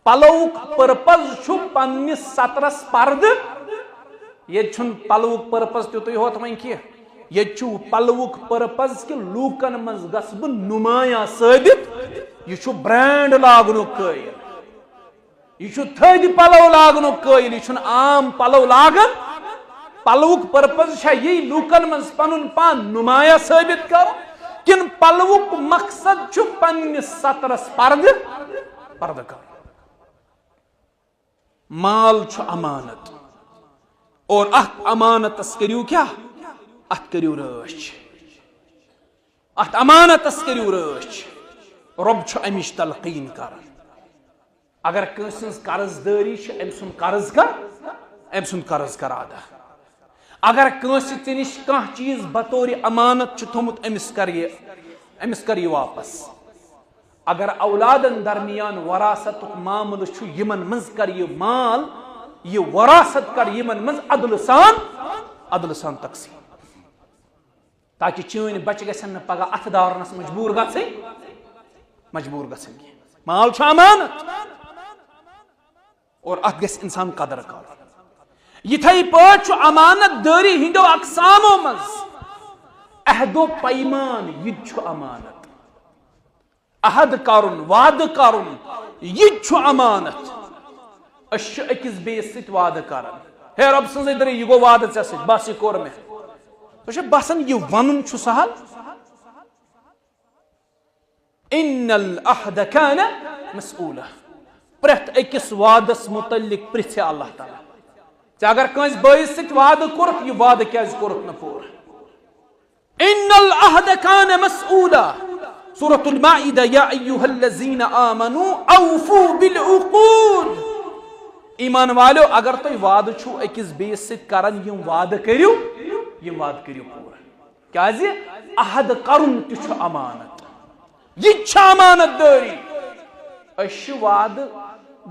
پلوُک پرپز چھُ پننِس سترس پردٕ۔ ییٚتہِ چھُنہٕ پلوُک پرپز تیُتُے ہوت وۄنۍ کینٛہہ۔ ییٚتہِ چھُ پلوُک پرپز کہِ لوٗکن منٛز گژھٕ بہٕ نمایاں ثٲبت۔ یہِ چھُ برانڈ لاگنُک قٲیل۔ یہِ چھُ تھٔدۍ پلو لاگنُک قٲیل۔ یہِ چھُنہٕ عام پلو لاگان۔ پلوُک پرپز چھا یی لوٗکن منٛز پنُن پان نمایاں ثٲبت کرُن، کِنہٕ پلوُک مقصد چھُ پننِس سترس پردٕ، پردٕ کرُن؟ مال چھُ امانت، اور اتھ امانتس کٔرِو کیٛاہ؟ اتھ کٔرِو رٲچھ، اتھ امانتس کٔرِو رٲچھ۔ رب چھُ امِچ تلقین کران۔ اگر کٲنٛسہِ ہٕنٛز قرض دٲری چھِ، أمۍ سُنٛد قرض کر، أمۍ سُنٛد قرض کر ادا۔ اگر کٲنٛسہِ ژےٚ نِش کانٛہہ چیٖز بطور امانت چھُ تھوٚمُت، أمِس کر یہِ، أمِس کر یہِ واپس۔ اگر اولادن درمیان وراثتُک معاملہٕ چھُ، یِمن منٛز کر یہِ مال، یہِ وراثت کر یِمن منٛز عدلہٕ سان، عدلہٕ سان تقسیٖم، تاکہِ چٲنۍ بچہِ گژھن نہٕ پگاہ اتھٕ دارنس مجبوٗر گژھٕنۍ، مجبوٗر گژھٕنۍ کینٛہہ۔ مال چھُ امانت۔ اور اتھ گژھِ انسان قدر کرُن۔ یِتھے پٲٹھۍ چھُ امانت دٲری ہٕنٛدیو اقسامو منٛز عہد و پیمان، یہِ تہِ چھُ امانت۔ عہد کرُن، وعدٕ کرُن، یہِ تہِ چھُ امانت۔ أسۍ چھِ أکِس بیٚیِس سۭتۍ وعدٕ کران، "ہے، رۄب سٕنٛزٕے دٔلیٖل، یہِ گوٚو وعدٕ ژےٚ سۭتۍ، بس یہِ کوٚر مےٚ۔" ژےٚ چھےٚ باسان یہِ ونُن چھُ سہل؟ ان العہد کان مسئولہ۔ پرٛٮ۪تھ أکِس وعدس متعلق پرٛژھِ اللہ تعالیٰ۔ ژےٚ اگر کٲنٛسہِ بٲیِس سۭتۍ وعدٕ کوٚرُتھ، یہِ وعدٕ کیٛازِ کوٚرُتھ نہٕ پوٗرٕ؟ ان العہد کان مسئولہ۔ سورۃ المائدہ، یا ایھا الذین آمنوا اوفوا بالعقود۔ ایمان والیو، اگر تُہۍ وعدٕ چھِو أکِس بیٚیِس سۭتۍ کران، یِم وعدٕ کٔرِو، یِم وعدٕ کٔرِو پوٗرٕ۔ کیازِ؟ عہد کرُن تہِ چھُ امانت۔ یہِ تہِ چھِ امانت دٲری۔ أسۍ چھِ وعدٕ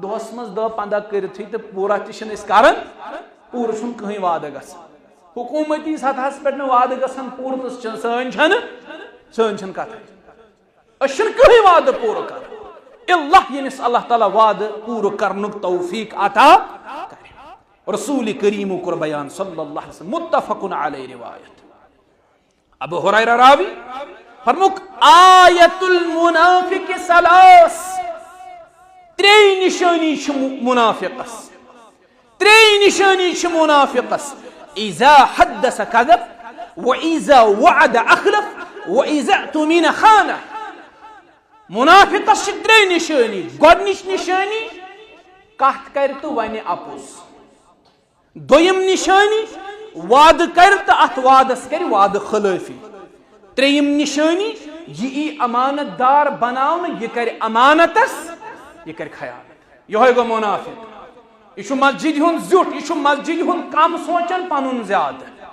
دۄہس منٛز دَہ پنٛداہ کٔرِتھٕے تہٕ پوٗرٕ تہِ چھِنہٕ أسۍ کران، پوٗرٕ چھُنہٕ کٕہٕنۍ وعدٕ گژھان۔ حکوٗمتی سطحس پٮ۪ٹھ نہٕ وعدٕ گژھان پوٗرٕ تہٕ چھِنہٕ، سٲنۍ چھَنہٕ، سٲنۍ چھَنہٕ کتھٕے۔ أسۍ چھِنہٕ کٕہٕنۍ وعدٕ پوٗرٕ کران۔ الا ییٚمِس اللہ تعالیٰ وعدٕ پوٗرٕ کرنُک توفیق عطا کرِ۔ رسول کریم کوٚر بیان صلی اللہ علیہ وسلم، متفق علیہ روایت۔ ابو ہریرہ راوی، فرموک، آیت المنافق ثلاث، ترٛے نشٲنی چھِ مُ-، منافقس۔ ترٛے نشٲنی چھِ منافقس۔ اذا حدث کذب، و اذا وعد اخلف، و اذا اؤتمن خان۔ منافقس چھِ ترٛے نشٲنی۔ گۄڈنِچ نشٲنی، کتھ کرِ تہٕ ونہِ اپُز۔ دوٚیِم نشٲنی، وعدٕ کرِ تہٕ اتھ وعدس کرِ وعدٕ خلٲفی۔ ترٛیٚیِم نِشٲنی، یہِ یی امانت دار بناونہٕ، یہِ کرِ امانتس، یہِ کرِ خیانت۔ یِہوٚے گوٚو منافق۔ یہِ چھُ مسجدِ ہُنٛد زیُٹھ، یہِ چھُ مسجدِ ہُنٛد کم سونٛچان، پنُن زیادٕ۔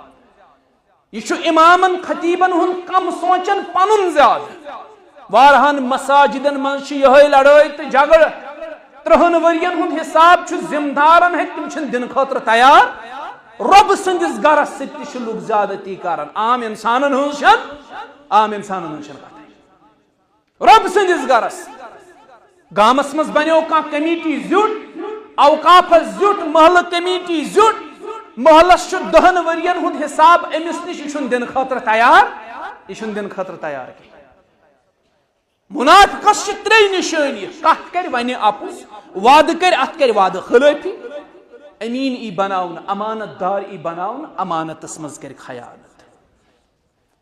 یہِ چھُ امامن خطیبن ہُنٛد کم سونٛچان، پنُن زیادٕ۔ واریاہن مساجدن منٛز چھِ یِہوٚے لڑٲے تہٕ جھگڑٕ۔ ترٛہن ؤرین ہُنٛد حساب چھُ ذمہٕ دارن ہیٚتھ، تِم چھِنہٕ دِنہٕ خٲطرٕ تیار۔ رۄبہٕ سٕنٛدِس گرس سۭتۍ تہِ چھِ لُکھ زیادتی کران، عام انسانن ہٕنٛز چھَنہٕ، عام انسانن ہٕنٛز چھَنہٕ کتھٕے۔ رۄب سٕنٛدِس گرس، گامس منٛز بنیو کانٛہہ کمیٹی زیُٹھ، اوقافس زیُٹھ، محلہٕ کمیٹی زیُٹھ، محلس چھُ دہن ؤرین ہُنٛد حساب أمِس نِش، یہِ چھُنہٕ دِنہٕ خٲطرٕ تیار، یہِ چھُنہٕ دِنہٕ خٲطرٕ تیار کینٛہہ۔ منافقس چھِ ترٛےٚ نِشٲنی، کتھ کرِ ونہِ اپُز، وعدٕ کرِ، اتھ کرِ وعدٕ خلٲفی، امین ای بناونہٕ، امانت دار ای بناونہٕ، امانتس منٛز کرِ خیانت۔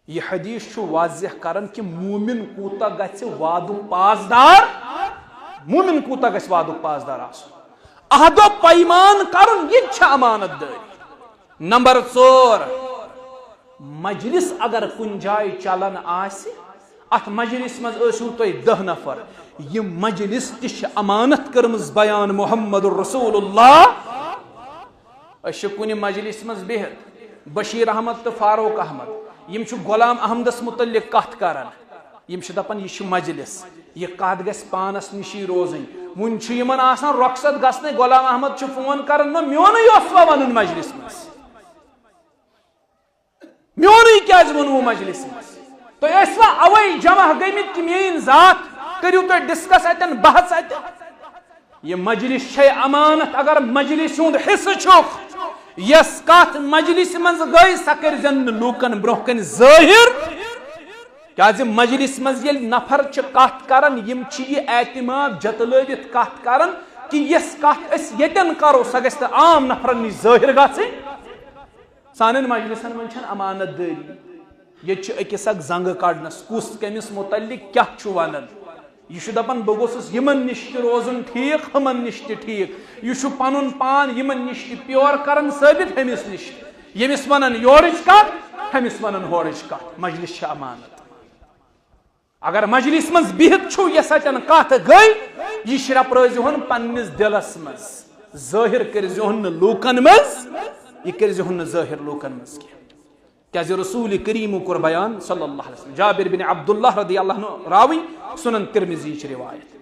یہِ حدیث چھُ واضح کران کہِ مومن کوٗتاہ گژھِ وعدُک پاسدار، مومن کوٗتاہ گژھِ وعدُک پاسدار آسُن۔ عہد و پیمان کرُن، یہِ تہِ چھِ امانت دٲری۔ نمبر ژور، مجلس اگر کُنہِ جایہِ چلان آسہِ، اتھ مجلس منٛز ٲسِو تُہۍ دَہ نفر، یہِ مجلس تہِ چھِ امانت کٔرمٕژ بیان محمد رسول اللہ۔ أسۍ چھِ کُنہِ مجلس منٛز بِہِتھ، بشیر احمد تہٕ فاروق احمد، یِم چھِ غلام احمدس متعلق کتھ کران۔ یِم چھِ دپان، یہِ چھِ مجلس، یہِ کتھ گژھِ پانس نِشی روزٕنۍ۔ وُنہِ چھُ یِمن آسان رۄخصت گژھنَے، غلام احمد چھُ فون کران، نہ، میونُے اوس وۄنۍ ونُن مجلس منٛز، میونُے کیازِ ووٚنوٕ مجلس منٛز؟ تُہۍ ٲسوا اوے جمع گٔمٕتۍ کہِ میٲنۍ ذات؟ کٔرِو تُہۍ ڈسکس اتٮ۪ن، بحث اتٮ۪ن۔ یہِ مجلس چھے امانت، اگر مجلس ہُنٛد حصہٕ چھُکھ، یۄس کتھ مجلس منٛز گٔے، سۄ کٔرزٮ۪ن نہٕ لوٗکن برونٛہہ کنہِ ظٲہر۔ کیازِ مجلس منٛز ییٚلہِ نفر چھِ کتھ کران، یِم چھِ یہِ اعتماد جتلٲوِتھ کتھ کران کہِ یۄس کتھ أسۍ ییٚتٮ۪ن کرو، سۄ گژھِ نہٕ عام نفرن نِش ظٲہر گژھٕنۍ۔ سانٮ۪ن مجلسن منٛز چھنہٕ امانت دٲری۔ ییٚتہِ چھِ أکِس اکھ زنگہٕ کڑنس، کُس کٔمِس متعلق کیاہ چھُ ونان۔ یہِ چھُ دپان، بہٕ گوٚژھُس یِمن نِش تہِ روزُن ٹھیٖک، ہُمن نِش تہِ ٹھیٖک۔ یہِ چھُ پنُن پان یِمن نِش تہِ پیور کران ثٲبت، ہُمِس نِش تہِ۔ ییٚمِس ونان یورٕچ کتھ، ہُمِس ونان ہورٕچ کتھ۔ مجلس چھِ امانت۔ اگر مجلس منٛز بِہِتھ چھُو، یۄس اتٮ۪ن کتھ گٔے، یہِ شرپرٲوزِہون پننِس دِلس منٛز، ظٲہر کٔرزِہون نہٕ لوٗکن منٛز، یہِ کٔرزِہون نہٕ ظٲہر لوٗکن منٛز کینٛہہ۔ کیازِ رسول کریمو کوٚر بیان صلی اللہ علیہ وسلم، جابر بن عبداللہ رضی اللہ عنہ راوی، سنن ترمذی چھِ روایت۔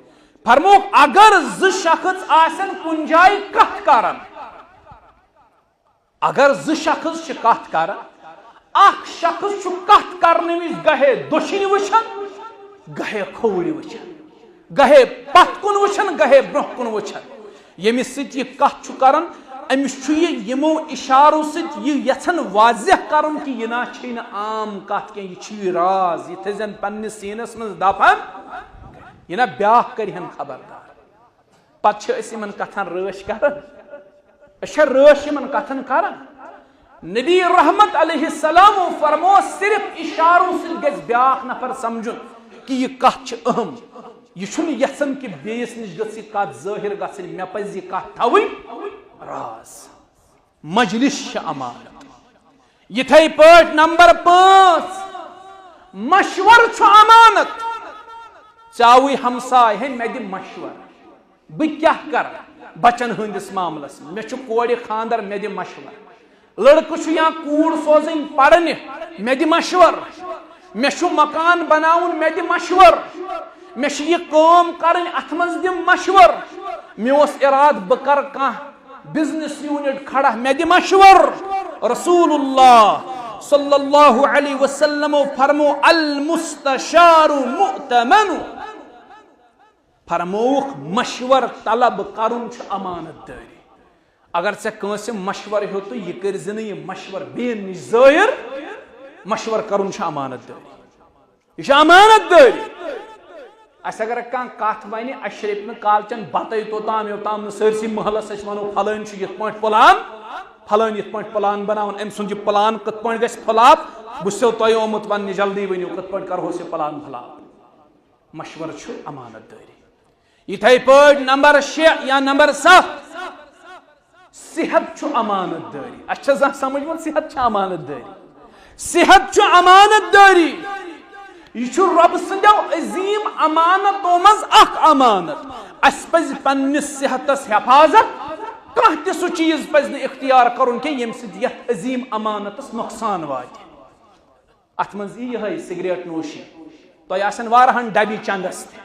فرمووُکھ، اگر زٕ شخص آسن کُنہِ جایہِ کتھ کران، اگر زٕ شخص چھِ کتھ کران، اکھ شخص چھُ کتھ کرنہٕ وِزِ گاہے دٔچھِنۍ وٕچھان، گاہے کھووُرِ وٕچھان، گاہے پتھ کُن وٕچھان، گاہے برونٛہہ کُن وٕچھان۔ ییٚمِس سۭتۍ یہِ کتھ چھُ کران، أمِس چھُ یہِ یِمو اشارو سۭتۍ یہِ یژھان واضح کرُن کہِ یہِ نہ چھے نہٕ عام کتھ کینٛہہ، یہِ چھُ یہِ راز، یہِ تھٲیزٮ۪ن پننِس سیٖنس منٛز دفن، یہِ نہ بیاکھ کرِہن خبردار۔ پتہٕ چھِ أسۍ یِمن کتھن رٲچھ کران، أسۍ چھا رٲچھ یِمن کتھن کران؟ نبی رحمت علیہ السلامو فرمو، صرف اشارو سۭتۍ گژھِ بیاکھ نفر سمجھُن کہِ یہِ کتھ چھِ اہم۔ یہِ چھُنہٕ یژھان کہِ بیٚیِس نِش گٔژھ یہِ کتھ ظٲہر گژھٕنۍ، مےٚ پزِ یہِ کتھ تھاوٕنۍ راز۔ مجلس چھِ امانت۔ یِتھے پٲٹھۍ نمبر پانٛژھ، مشور چھُ امانت۔ ژےٚ آوُے ہمساے، ہے مےٚ دِ مشور، بہٕ کیٛاہ کرٕ بچن ہٕنٛدِس معاملس منٛز؟ مےٚ چھُ کورِ خانٛدر، مےٚ دِ مشور۔ لڑکہٕ چھُ یا کوٗر سوزٕنۍ پرنہِ، مےٚ دِ مشور۔ مےٚ چھُ مکان بناوُن، مےٚ دِ مشور۔ مےٚ چھِ یہِ کٲم کرٕنۍ، اتھ منٛز دِ مشور۔ مےٚ اوس ارادٕ بہٕ کرٕ کانٛہہ بزنس یونٹ کھڑا، مےٚ دِ مشور۔ رسول اللہ صلی اللہ علیہ وسلمو فرمو، المستشار مؤتمن۔ فرمووُکھ، مشور طلب کرُن چھُ امانت دٲری۔ اگر ژےٚ کٲنٛسہِ مشور ہیوٚتُے، یہِ کٔرۍ زِ نہٕ یہِ مشور بیٚین نِش ظٲہر۔ مشور کرُن چھُ امانت دٲری، یہِ چھُ امانت دٲری۔ اسہِ اگر کانٛہہ کتھ ونہِ، اسہِ چھِ رٔٹۍ مٕتۍ کالچن بتَے توٚتام، یوٚتام نہٕ سٲرسٕے محلس أسۍ ونو، فلٲنۍ چھُ یِتھ پٲٹھۍ پلان، فلٲنۍ یِتھ پٲٹھۍ پلان بناوان، أمۍ سُنٛد یہِ پلان کِتھ پٲٹھۍ گژھِ فلاپ۔ بہٕ چھُسو تۄہہِ آمُت وننہِ، جلدی ؤنِو کِتھ پٲٹھۍ کرہوس یہِ پلان فلاپ۔ مشورٕ چھُ امانت دٲری۔ یِتھے پٲٹھۍ نمبر شےٚ یا نمبر ستھ، صحت چھُ امانت دٲری۔ اسہِ چھا زانٛہہ سمجھ ووٚن، صحت چھِ امانت دٲری؟ صحت چھُ امانت دٲری۔ یہِ چھُ رۄبہٕ سٕنٛدیو عظیٖم امانتو منٛز اکھ امانت۔ اسہِ پزِ پننِس صحتس حفاظت، کانٛہہ تہِ سُہ چیٖز پزِ نہٕ اختیار کرُن کینٛہہ، ییٚمہِ سۭتۍ یتھ عظیٖم امانتس نۄقصان واتہِ۔ اتھ منٛز یی یِہے سگریٹ نوشی۔ تۄہہِ آسن واریاہن ڈبی چندس تہِ۔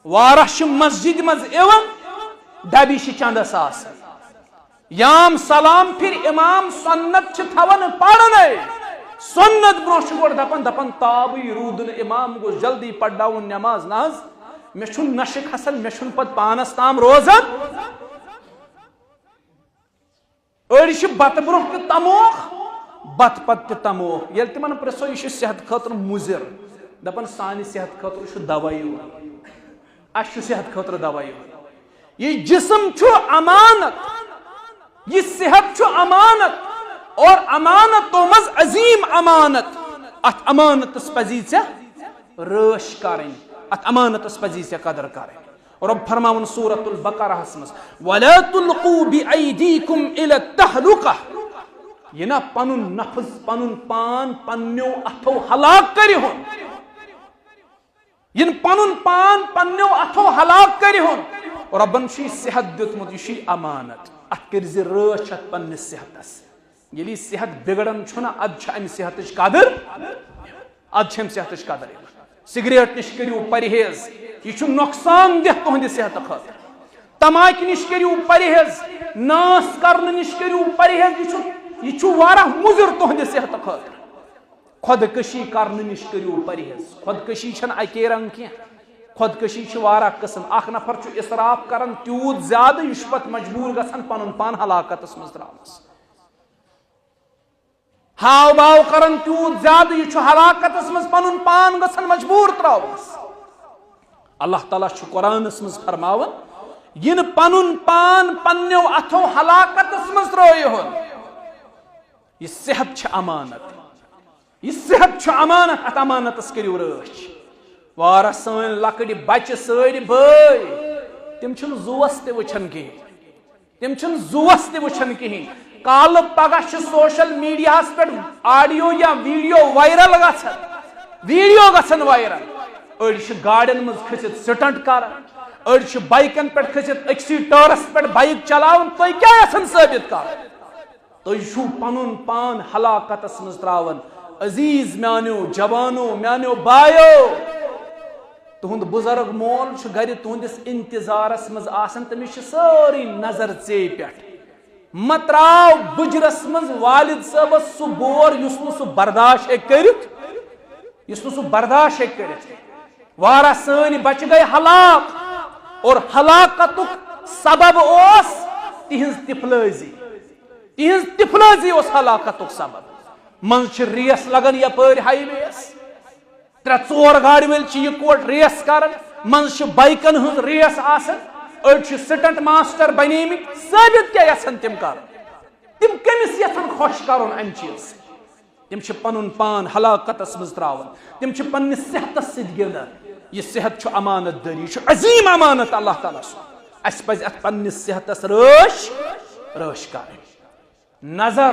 واریاہ چھِ مسجد منٛز یِوان، ڈبی چھِ چندس آسان۔ یام سلام پھر امام سنت چھِ تھاوان پرنے۔ سنت برونٛہہ چھُ گۄڈٕ دپان، دپان، تابٕے روٗد نہٕ، امام گوٚژھ جلدی پرناوُن نماز۔ نہ حظ، مےٚ چھُنہٕ نشہِ کھسان، مےٚ چھُنہٕ پتہٕ پانس تام روزان۔ أڑۍ چھِ بتہٕ برونٛہہ تہِ تموکھ، بتہٕ پتہٕ تہِ تموکھ۔ ییٚلہِ تِمن پرژھو، یہِ چھُ صحت خٲطرٕ مُضر، دپان، سانہِ صحت خٲطرٕ چھُ دوٲیی وٲلۍ۔ اسہِ چھُ صحت خٲطرٕ دوٲیی وٲلۍ۔ یہِ جسم چھُ امانت، یہِ صحت چھُ امانت، اور امانتو منٛز عظیٖم امانت۔ اتھ امانتس پزی ژےٚ رٲچھ کرٕنۍ، اتھ امانتس پزی ژےٚ قدر کرٕنۍ۔ رۄب فرماوان سورۃ البقرہس منٛز، "ولا تلقوا بأيديكم إلى التهلكة"۔ یہِ نہ پنُن نفس، پنُن پان پننیو اتھو ہلاک کٔرِہُن۔ یِن پنُن پان پننیو اتھو ہلاک کٔرِہُن۔ رۄبن چھُ یہِ صحت دیُتمُت، یہِ چھُ یہِ امانت۔ اتھ کٔرۍ زِ رٲچھ اتھ پننِس صحتس۔ ییٚلہِ یہِ صحت بگڑان چھُنہ، ادٕ چھِ امہِ صحتٕچ قدر، ادٕ چھِ امہِ صحتٕچ قدر یِوان۔ سگریٹ نِش کٔرِو پرہیز، یہِ چھُ نۄقصان دہ تُہنٛدِ صحتہٕ خٲطرٕ۔ تماکہِ نِش کٔرِو پرہیز، ناس کرنہٕ نِش کٔرِو پرہیز، یہِ چھُ، یہِ چھُ واریاہ مُضر تُہنٛدِ صحتہٕ خٲطرٕ۔ خودکشی کرنہٕ نِش کٔرِو پرہیز۔ خودکشی چھنہٕ اکے رنگ کینٛہہ۔ خودکشی چھِ واریاہ قٕسم۔ اکھ نفر چھُ اسراف کران تیوٗت زیادٕ، یہِ چھُ پتہٕ مجبوٗر گژھان پنُن پان ہلاکتس منٛز تراونس۔ ہاو باو کران تیوٗت زیادٕ، یہِ چھُ ہلاکتس منٛز پنُن پان گژھان مجبوٗر تراونس۔ اللہ تعالیٰ چھُ قرآنس منٛز فرماوان، یہِ نہٕ پنُن پان پننیو اتھو ہلاکتس منٛز ترٲیِہُن۔ یہِ صحت چھِ امانت۔ یہِ صحت چھُ امانت، اتھ امانتس کٔرِو رٲچھ۔ واریاہ سٲنۍ لۄکٕٹۍ بچہِ سٲری بٲے، تِم چھِنہٕ زُوس تہِ وٕچھان کِہیٖنۍ۔ تِم چھِنہٕ زُوس تہِ وٕچھان کِہیٖنۍ۔ کالہٕ پگاہ چھِ سوشل میڈیاہس پٮ۪ٹھ آڈیو یا ویڈیو وائرل گژھان، ویڈیو گژھان وائرل۔ أڑۍ چھِ گاڑٮ۪ن منٛز کھٔسِتھ سٹنٹ کران، أڑۍ چھِ بائیکن پٮ۪ٹھ کھٔسِتھ أکسٕے ٹٲرس پٮ۪ٹھ بائیک چلاوان۔ تُہۍ کیٛاہ یژھان ثٲبت کرُن؟ تُہۍ چھِو پنُن پان ہلاکتس منٛز تراوان۔ عزیز میانیو جوانو، میانیو بایو، تُہُنٛد بُزرگ مول چھُ گرِ تُہنٛدِس انتظارس منٛز آسان، تٔمِس چھِ سٲرٕے نظر ژے پٮ۪ٹھ۔ مہ تراو بُجرس منٛز والد صٲبس سُہ بور یُس نہٕ سُہ برداشت ہیٚکہِ کٔرِتھ، یُس نہٕ سُہ برداشت ہیٚکہِ کٔرِتھ۔ واریاہ سٲنۍ بچہِ گٔے ہلاک، اور ہلاکتُک سبب اوس تِہنٛز طفلٲزی۔ تِہنٛز طفلٲزی اوس ہلاکتُک سبب۔ منٛزٕ چھِ ریس لگان یپٲرۍ ہائی ویس، ترٛےٚ ژور گاڑِ وٲلۍ چھِ یِکوٹہٕ ریس کران، منٛزٕ چھِ بائیکن ہٕنٛز ریس آسان، أڑۍ چھِ سٹنٹ ماسٹر بنیمٕتۍ۔ ثٲبت کیٛاہ یژھان تِم کرُن؟ تِم کٔمِس یژھان خۄش کرُن امہِ چیٖز؟ تِم چھِ پنُن پان ہلاکتس منٛز تراوان، تِم چھِ پننِس صحتس سۭتۍ گِنٛدان۔ یہِ صحت چھُ امانت دٲری، یہِ چھُ عظیٖم امانت اللہ تعالیٰ سُنٛد۔ اسہِ پزِ اتھ پننِس صحتس رٲچھ، رٲچھ کرٕنۍ۔ نظر،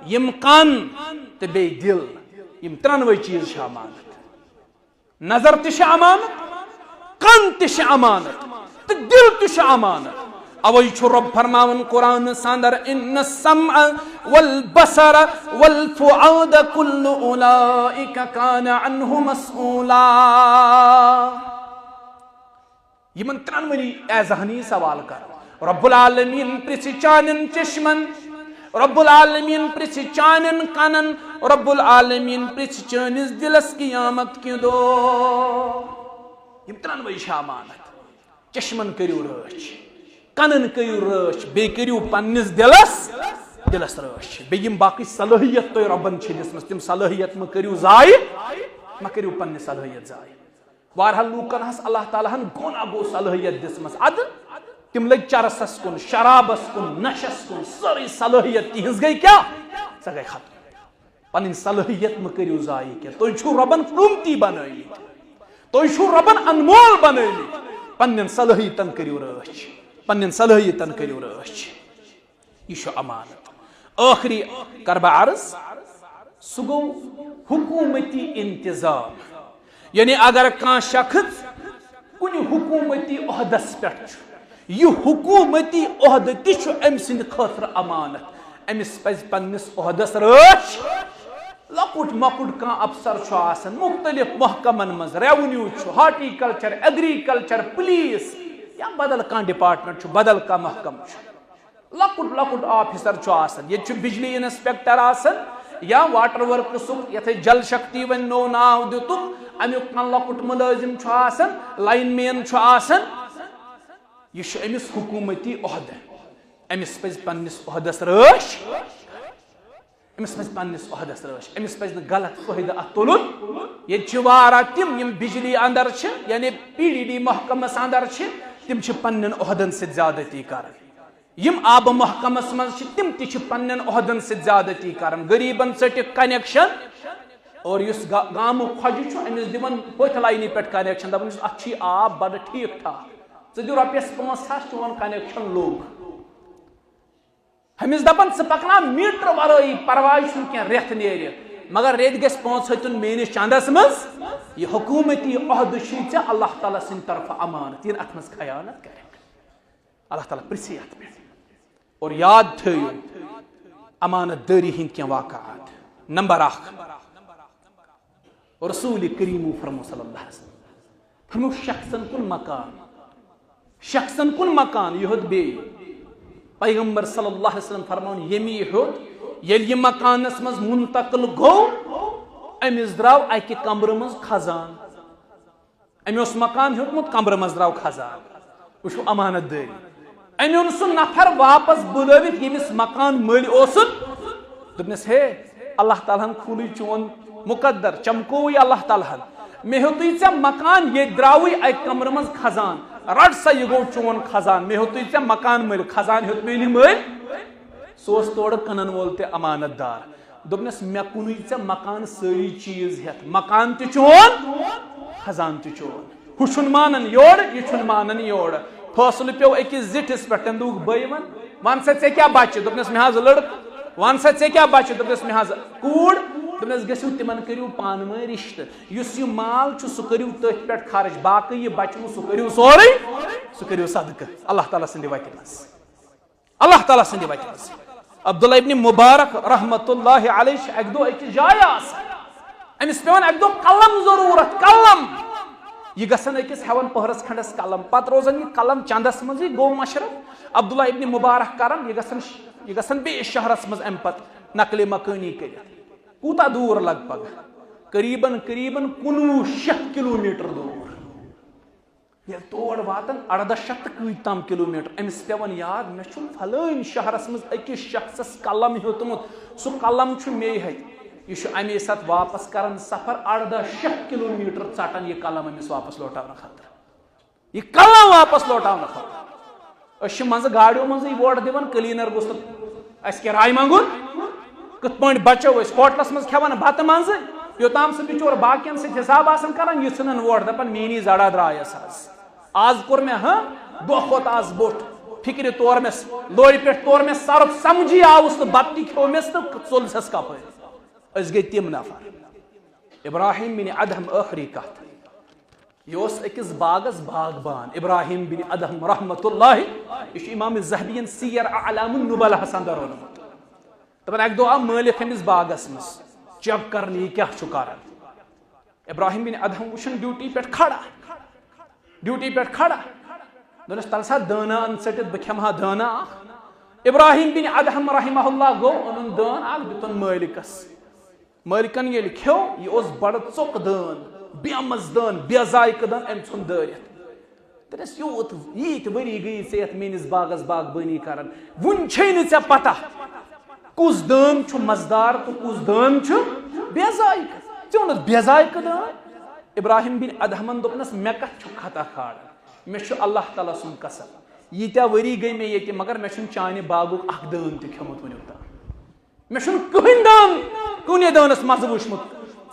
یِم کن تہٕ بیٚیہِ دِل، یِم ترٛنوَے چیٖز چھِ امانت۔ نظر تہِ چھِ امانت، کن تہِ چھِ امانت، تہٕ دِل تہِ چھُ امانت۔ اوے چھُ رۄب فرماوان قرآنس اندر، "ان السمع والبصر والفؤاد كل اولئک کان عنہ مسئولا"۔ یِمن ترٛنوٕنی اعضاہن یی سوال کرنہٕ۔ رب العالمین پرژھِ چانٮ۪ن چشمن، رب العالمین پرژھِ چانٮ۪ن کنن، رب العالمین پرژھِ چٲنِس دِلس قیامت کہِ دۄہ۔ یِم ترٛنوَے چھِ امانت۔ چشمن کٔرِو رٲچھ، کنن کٔرِو رٲچھ، بیٚیہِ کٔرِو پننِس دِلس، دِلس رٲچھ۔ بیٚیہِ یِم باقٕے صلٲحیت تۄہہِ رۄبن چھِ دِژمٕژ، تِم صلٲحیت مہ کٔرِو ضایع، مہ کٔرِو پننہِ صلٲحیت ضایع۔ واریاہن لوٗکن ہس اللہ تعالیٰ ہن گوٚو نہ گوٚو صلٲحیت دِژمٕژ، ادٕ تِم لٔگۍ چرسس کُن، شرابس کُن، نشس کُن، سٲرٕے صلٲحیت تِہنٛز گٔے کیٛاہ؟ سۄ گٔے ختم۔ پنٕنۍ صلٲحیت مہ کٔرِو ضایع کینٛہہ۔ تُہۍ چھِو رۄبن قۭمتی بنٲومٕتۍ، تُہۍ چھِو رۄبن انمول بنٲومٕتۍ۔ پننٮ۪ن صلٲحیتن کٔرِو رٲچھ، پننٮ۪ن صلٲحیتن کٔرِو رٲچھ۔ یہِ چھُ امانت۔ ٲخری کرٕ بہٕ عرض، سُہ گوٚو حکوٗمتی انتظام۔ یعنی اگر کانٛہہ شخص کُنہِ حکوٗمتی عہدس پٮ۪ٹھ چھُ، یہِ حکوٗمتی عہدٕ تہِ چھُ أمۍ سٕنٛدِ خٲطرٕ امانت۔ أمِس پزِ پننِس عہدس رٲچھ۔ لۄکُٹ مۄکُٹ کانٛہہ افسر چھُ آسان مُختٔلِف محکمن منٛز، ریونیو چھُ، ہارٹیکلچر، ایگریکلچر، پولیس یا بدل کانٛہہ ڈپارٹمنٹ چھُ، بدل کانٛہہ محکمہٕ چھُ، لۄکُٹ لۄکُٹ آفیسر چھُ آسان، ییٚتہِ چھُ بجلی انسپیکٹر آسان یا واٹر ورکسُک، یتھے جل شکتی وۄنۍ نوٚو ناو دِتُکھ، امیُک کانٛہہ لۄکُٹ مُلٲزِم چھُ آسان، لائن مین چھُ آسان۔ یہِ چھُ أمِس حکوٗمتی عہدٕ، أمِس پزِ پننِس عہدس رٲچھ، أمِس پزِ پننِس عہدس رٲچھ، أمِس پزِ نہٕ غلط فٲیدٕ اتھ تُلُن۔ ییٚتہِ چھِ واریاہ تِم، یِم بجلی اندر چھِ، یعنی پی ڈی ڈی محکمس اندر چھِ، تِم چھِ پننٮ۪ن عہدن سۭتۍ زیادتی کران۔ یِم آبہٕ محکمس منٛز چھِ، تِم تہِ چھِ پننٮ۪ن عہدن سۭتۍ زیادتی کران، غریبن ژٔٹِکھ کنیکشن۔ اور یُس گا-، گامُک خۄجہِ چھُ، أمِس دِوان ہوٚتھۍ لاینہِ پٮ۪ٹھ کنیکشن، دپان چھُس، اتھ چھی آب بڑٕ ٹھیٖک ٹھاک، ژٕ دِ رۄپیس پانٛژھ ساس، چون کنیکشن لوٚگ۔ ہُمِس دپان، ژٕ پکناو میٹر ورٲیی، پرواے چھُنہٕ کینٛہہ، رٮ۪تھ نیرِ، مگر رٮ۪تۍ گژھِ پانٛژھ ہتُن میٲنِس چندس منٛز۔ یہِ حکوٗمتی عہدٕ چھُے ژےٚ اللہ تعالیٰ سٕنٛدِ طرفہٕ امانت، یِن اتھ منٛز خیانت کرکھ۔ اللہ تعالیٰ پرژھِ اتھ پٮ۪ٹھ۔ اور یاد تھٲیِو امانت دٲری ہٕنٛدۍ کینٛہہ واقعات۔ نمبر اکھ، رسول کریمو فرمو صلی اللہ علیہ وسلم، فرمو شخصن کُن مکان، شخصن کُن مکان، یہِ ہیوٚت بیٚیہِ۔ پیغمبر صلی اللہ علیہ وسلم فرماوُن، ییٚمہِ یہِ ہیوٚت، ییٚلہِ یہِ مکانس منٛز منتقل گوٚو، أمِس درٛاو اکہِ کمرٕ منٛز خزان۔ أمۍ اوس مکان ہیوٚتمُت، کمرٕ منٛز درٛاو خزان۔ وٕچھو امانت دٲری۔ أمۍ اوٚن سُہ نفر واپس بُلٲوِتھ، ییٚمِس مکان مٔلۍ اوسُن۔ دوٚپنس، ہے، اللہ تعالیٰ ہن کھوٗلٕے چون مقدر، چمکووٕے اللہ تعالیٰ ہن۔ مےٚ ہیوٚتُے ژےٚ مکان، ییٚتہِ درٛاوٕے اکہِ کمرٕ منٛز خزان۔ رٹ سا، یہِ گوٚو چون خزان۔ مےٚ ہیوٚتُے ژےٚ مکان مٔلۍ، خزان ہیوٚت مےٚ ییٚلہِ مٔلۍ۔ سُہ اوس تورٕ کٕنن وول تہِ امانت دار۔ دوٚپنس، مےٚ کُنُے ژےٚ مکان سٲری چیٖز ہٮ۪تھ، مکان تہِ چون، خزان تہِ چون۔ ہُہ چھُنہٕ مانان یورٕ، یہِ چھُنہٕ مانان یورٕ۔ فٲصلہٕ پیوٚو أکِس زِٹھِس پٮ۪ٹھ، تٔمۍ دوٚپُکھ، بٲے وَن، وَن سا ژےٚ کیٛاہ بچہِ؟ دوٚپنس، مےٚ حظ لٔڑکہٕ۔ وَن سا ژےٚ کیٛاہ بچہِ؟ دوٚپنس، مےٚ حظ کوٗر۔ دوٚپنس، گٔژھِو تِمن کٔرِو پانہٕ ؤنۍ رِشتہٕ۔ یُس یہِ مال چھُ، سُہ کٔرِو تٔتھۍ پٮ۪ٹھ خرٕچ، باقٕے یہِ بچہِ سُہ کٔرِو سورُے، سُہ کٔرِو صدقہٕ اللہ تعالیٰ سٕنٛدِ وتہِ منٛز۔ اللہ تعالیٰ سٕنٛدِ وتہِ منٛز۔ عبداللہ ابن مبارک رحمت اللہ علیہ چھِ اکہِ دۄہ أکِس جایہِ آسان۔ أمِس پٮ۪وان اکہِ دۄہ قلم ضروٗرت، قلم۔ یہِ گژھن أکِس ہٮ۪وان پٔہرس کھنڈس قلم، پتہٕ روزان یہِ قلم چندس منٛزٕے، گوٚو مشرف۔ عبداللہ ابن مبارک کران، یہِ گژھن، یہِ گژھن بیٚیِس شہرس منٛز امہِ پتہٕ نقل مکٲنی کٔرِتھ۔ کوٗتاہ دوٗر؟ لگ بگ قریباً، قریباً کُنوُہ شیٚتھ کلوٗمیٹر دوٗر۔ ییٚلہِ تور واتان، اَرداہ شیٚتھ تہٕ کۭتۍ تام کلوٗمیٹر، أمِس پٮ۪وان یاد، مےٚ چھُ فلٲنۍ شہرس منٛز أکِس شخصس قلم ہیوٚتمُت۔ سُہ قلم چھُ مے ہتہِ۔ یہِ چھُ اَمے ساتہٕ واپس کران سفر، اَرداہ شیٚتھ کلوٗمیٹر ژٹان یہِ قلم أمِس واپس لوٹاونہٕ خٲطرٕ۔ یہِ قلم واپس لوٹاونہٕ خٲطرٕ۔ أسۍ چھِ منٛزٕ گاڑیو منٛزٕے ووٹ دِوان، کلینر گوٚژھ نہٕ اَسہِ کیٛاہ راے منٛگُن؟ کِتھ پٲٹھۍ بچو أسۍ؟ ہوٹلس منٛز کھٮ۪وان بتہٕ منٛزٕ، یوٚتام سُہ بِچور باقین سۭتۍ حساب آسان کران، یہِ ژھٕنان ووٹ، دپان، میٛٲنی زڑا درٛایس آز۔ آز کوٚر مےٚ، ہاں، دۄہ کھوٚت آز بوٚٹھ۔ فکرِ تور مےٚ، لورِ پٮ۪ٹھ تور مےٚ سرُپھ، سمجھی آوُس نہٕ، بتہٕ تہِ کھیوٚو مےٚ تہٕ ژوٚل چھَس کپٲرۍ۔ أسۍ گٔے تِم نفر۔ ابراہیم بن ادہم، ٲخری کتھ۔ یہِ اوس أکِس باغس باغبان، ابراہیم بن ادہم رحمت اللہ۔ یہِ چھُ امام ذہبی ین سیر اعلام النبلہس اندر ووٚنمُت۔ دپان، اکہِ دۄہ آو مٲلک أمِس باغس منٛز چیک کرنہِ، یہِ کیٛاہ چھُ کران۔ ابراہیم بن ادہم وٕچھُن ڈیوٹی پٮ۪ٹھ کھڑا، ڈیوٹی پٮ۪ٹھ کھڑا۔ دوٚپنس، تل سا دٲنہ ان ژٔٹِتھ، بہٕ کھٮ۪مہٕ ہا دٲنہ اکھ۔ ابراہیم بن ادہم رحمہ اللہ گوٚو، اوٚنُن دٲن اکھ، دیُتُن مٲلکس۔ مٲلکن ییٚلہِ کھیوٚو، یہِ اوس بڑٕ ژوٚک دٲن، بے مزٕ دٲن، بے ذائقہٕ دٲن، أمۍ ژھُن دٲرِتھ۔ دوٚپنس، یوٗت، ییٖتۍ ؤری گٔیی ژےٚ یتھ میٲنِس باغس باغبٲنی کران، وُنہِ چھے نہٕ ژےٚ پتہ کُس دٲن چھُ مزٕدار تہٕ کُس دٲن چھُ بے ذائقہٕ۔ ژےٚ اوٚنُتھ بے ذائقہٕ دٲن۔ ابراہیم بن ادہمن دوٚپنس، مےٚ کتھ چھُ خطا کھالان؟ مےٚ چھُ اللہ تعالیٰ سُنٛد قسم، ییٖتیٛاہ ؤری گٔے مےٚ ییٚتہِ، مگر مےٚ چھُنہٕ چانہِ باغُک اکھ دٲن تہِ کھیوٚمُت وُنیُک تام۔ مےٚ چھُنہٕ کٕہٕنۍ دٲن، کُنے دٲنس مزٕ وُچھمُت۔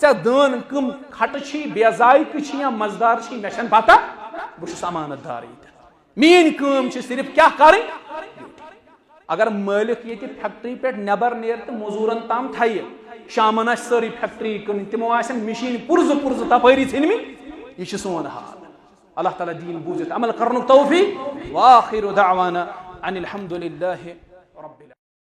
ژےٚ دٲن کٕم کھٹہٕ چھی، بے ذائقہٕ چھی یا مزٕدار چھی، مےٚ چھَنہٕ پتہ۔ بہٕ چھُس امانت دار ییٚتٮ۪تھ۔ میٛٲنۍ کٲم چھِ صرف کیٛاہ کرٕنۍ؟ اگر مٲلِک ییٚتہِ فیکٹری پٮ۪ٹھ نٮ۪بر نیرِ تہٕ مٔزوٗرن تام تھایہِ، شامن آسہِ سٲرٕے فیکٹری کٕنٕنۍ، تِمو آسن مِشیٖن پُرزٕ پُرزٕ تپٲری ژھٕنمٕتۍ۔ یہِ چھُ سون حال۔ اللہ تعالیٰ دِیِن بوٗزِتھ عمل کرنُک توفیٖق۔ وآخر دعوانا ان الحمد للہ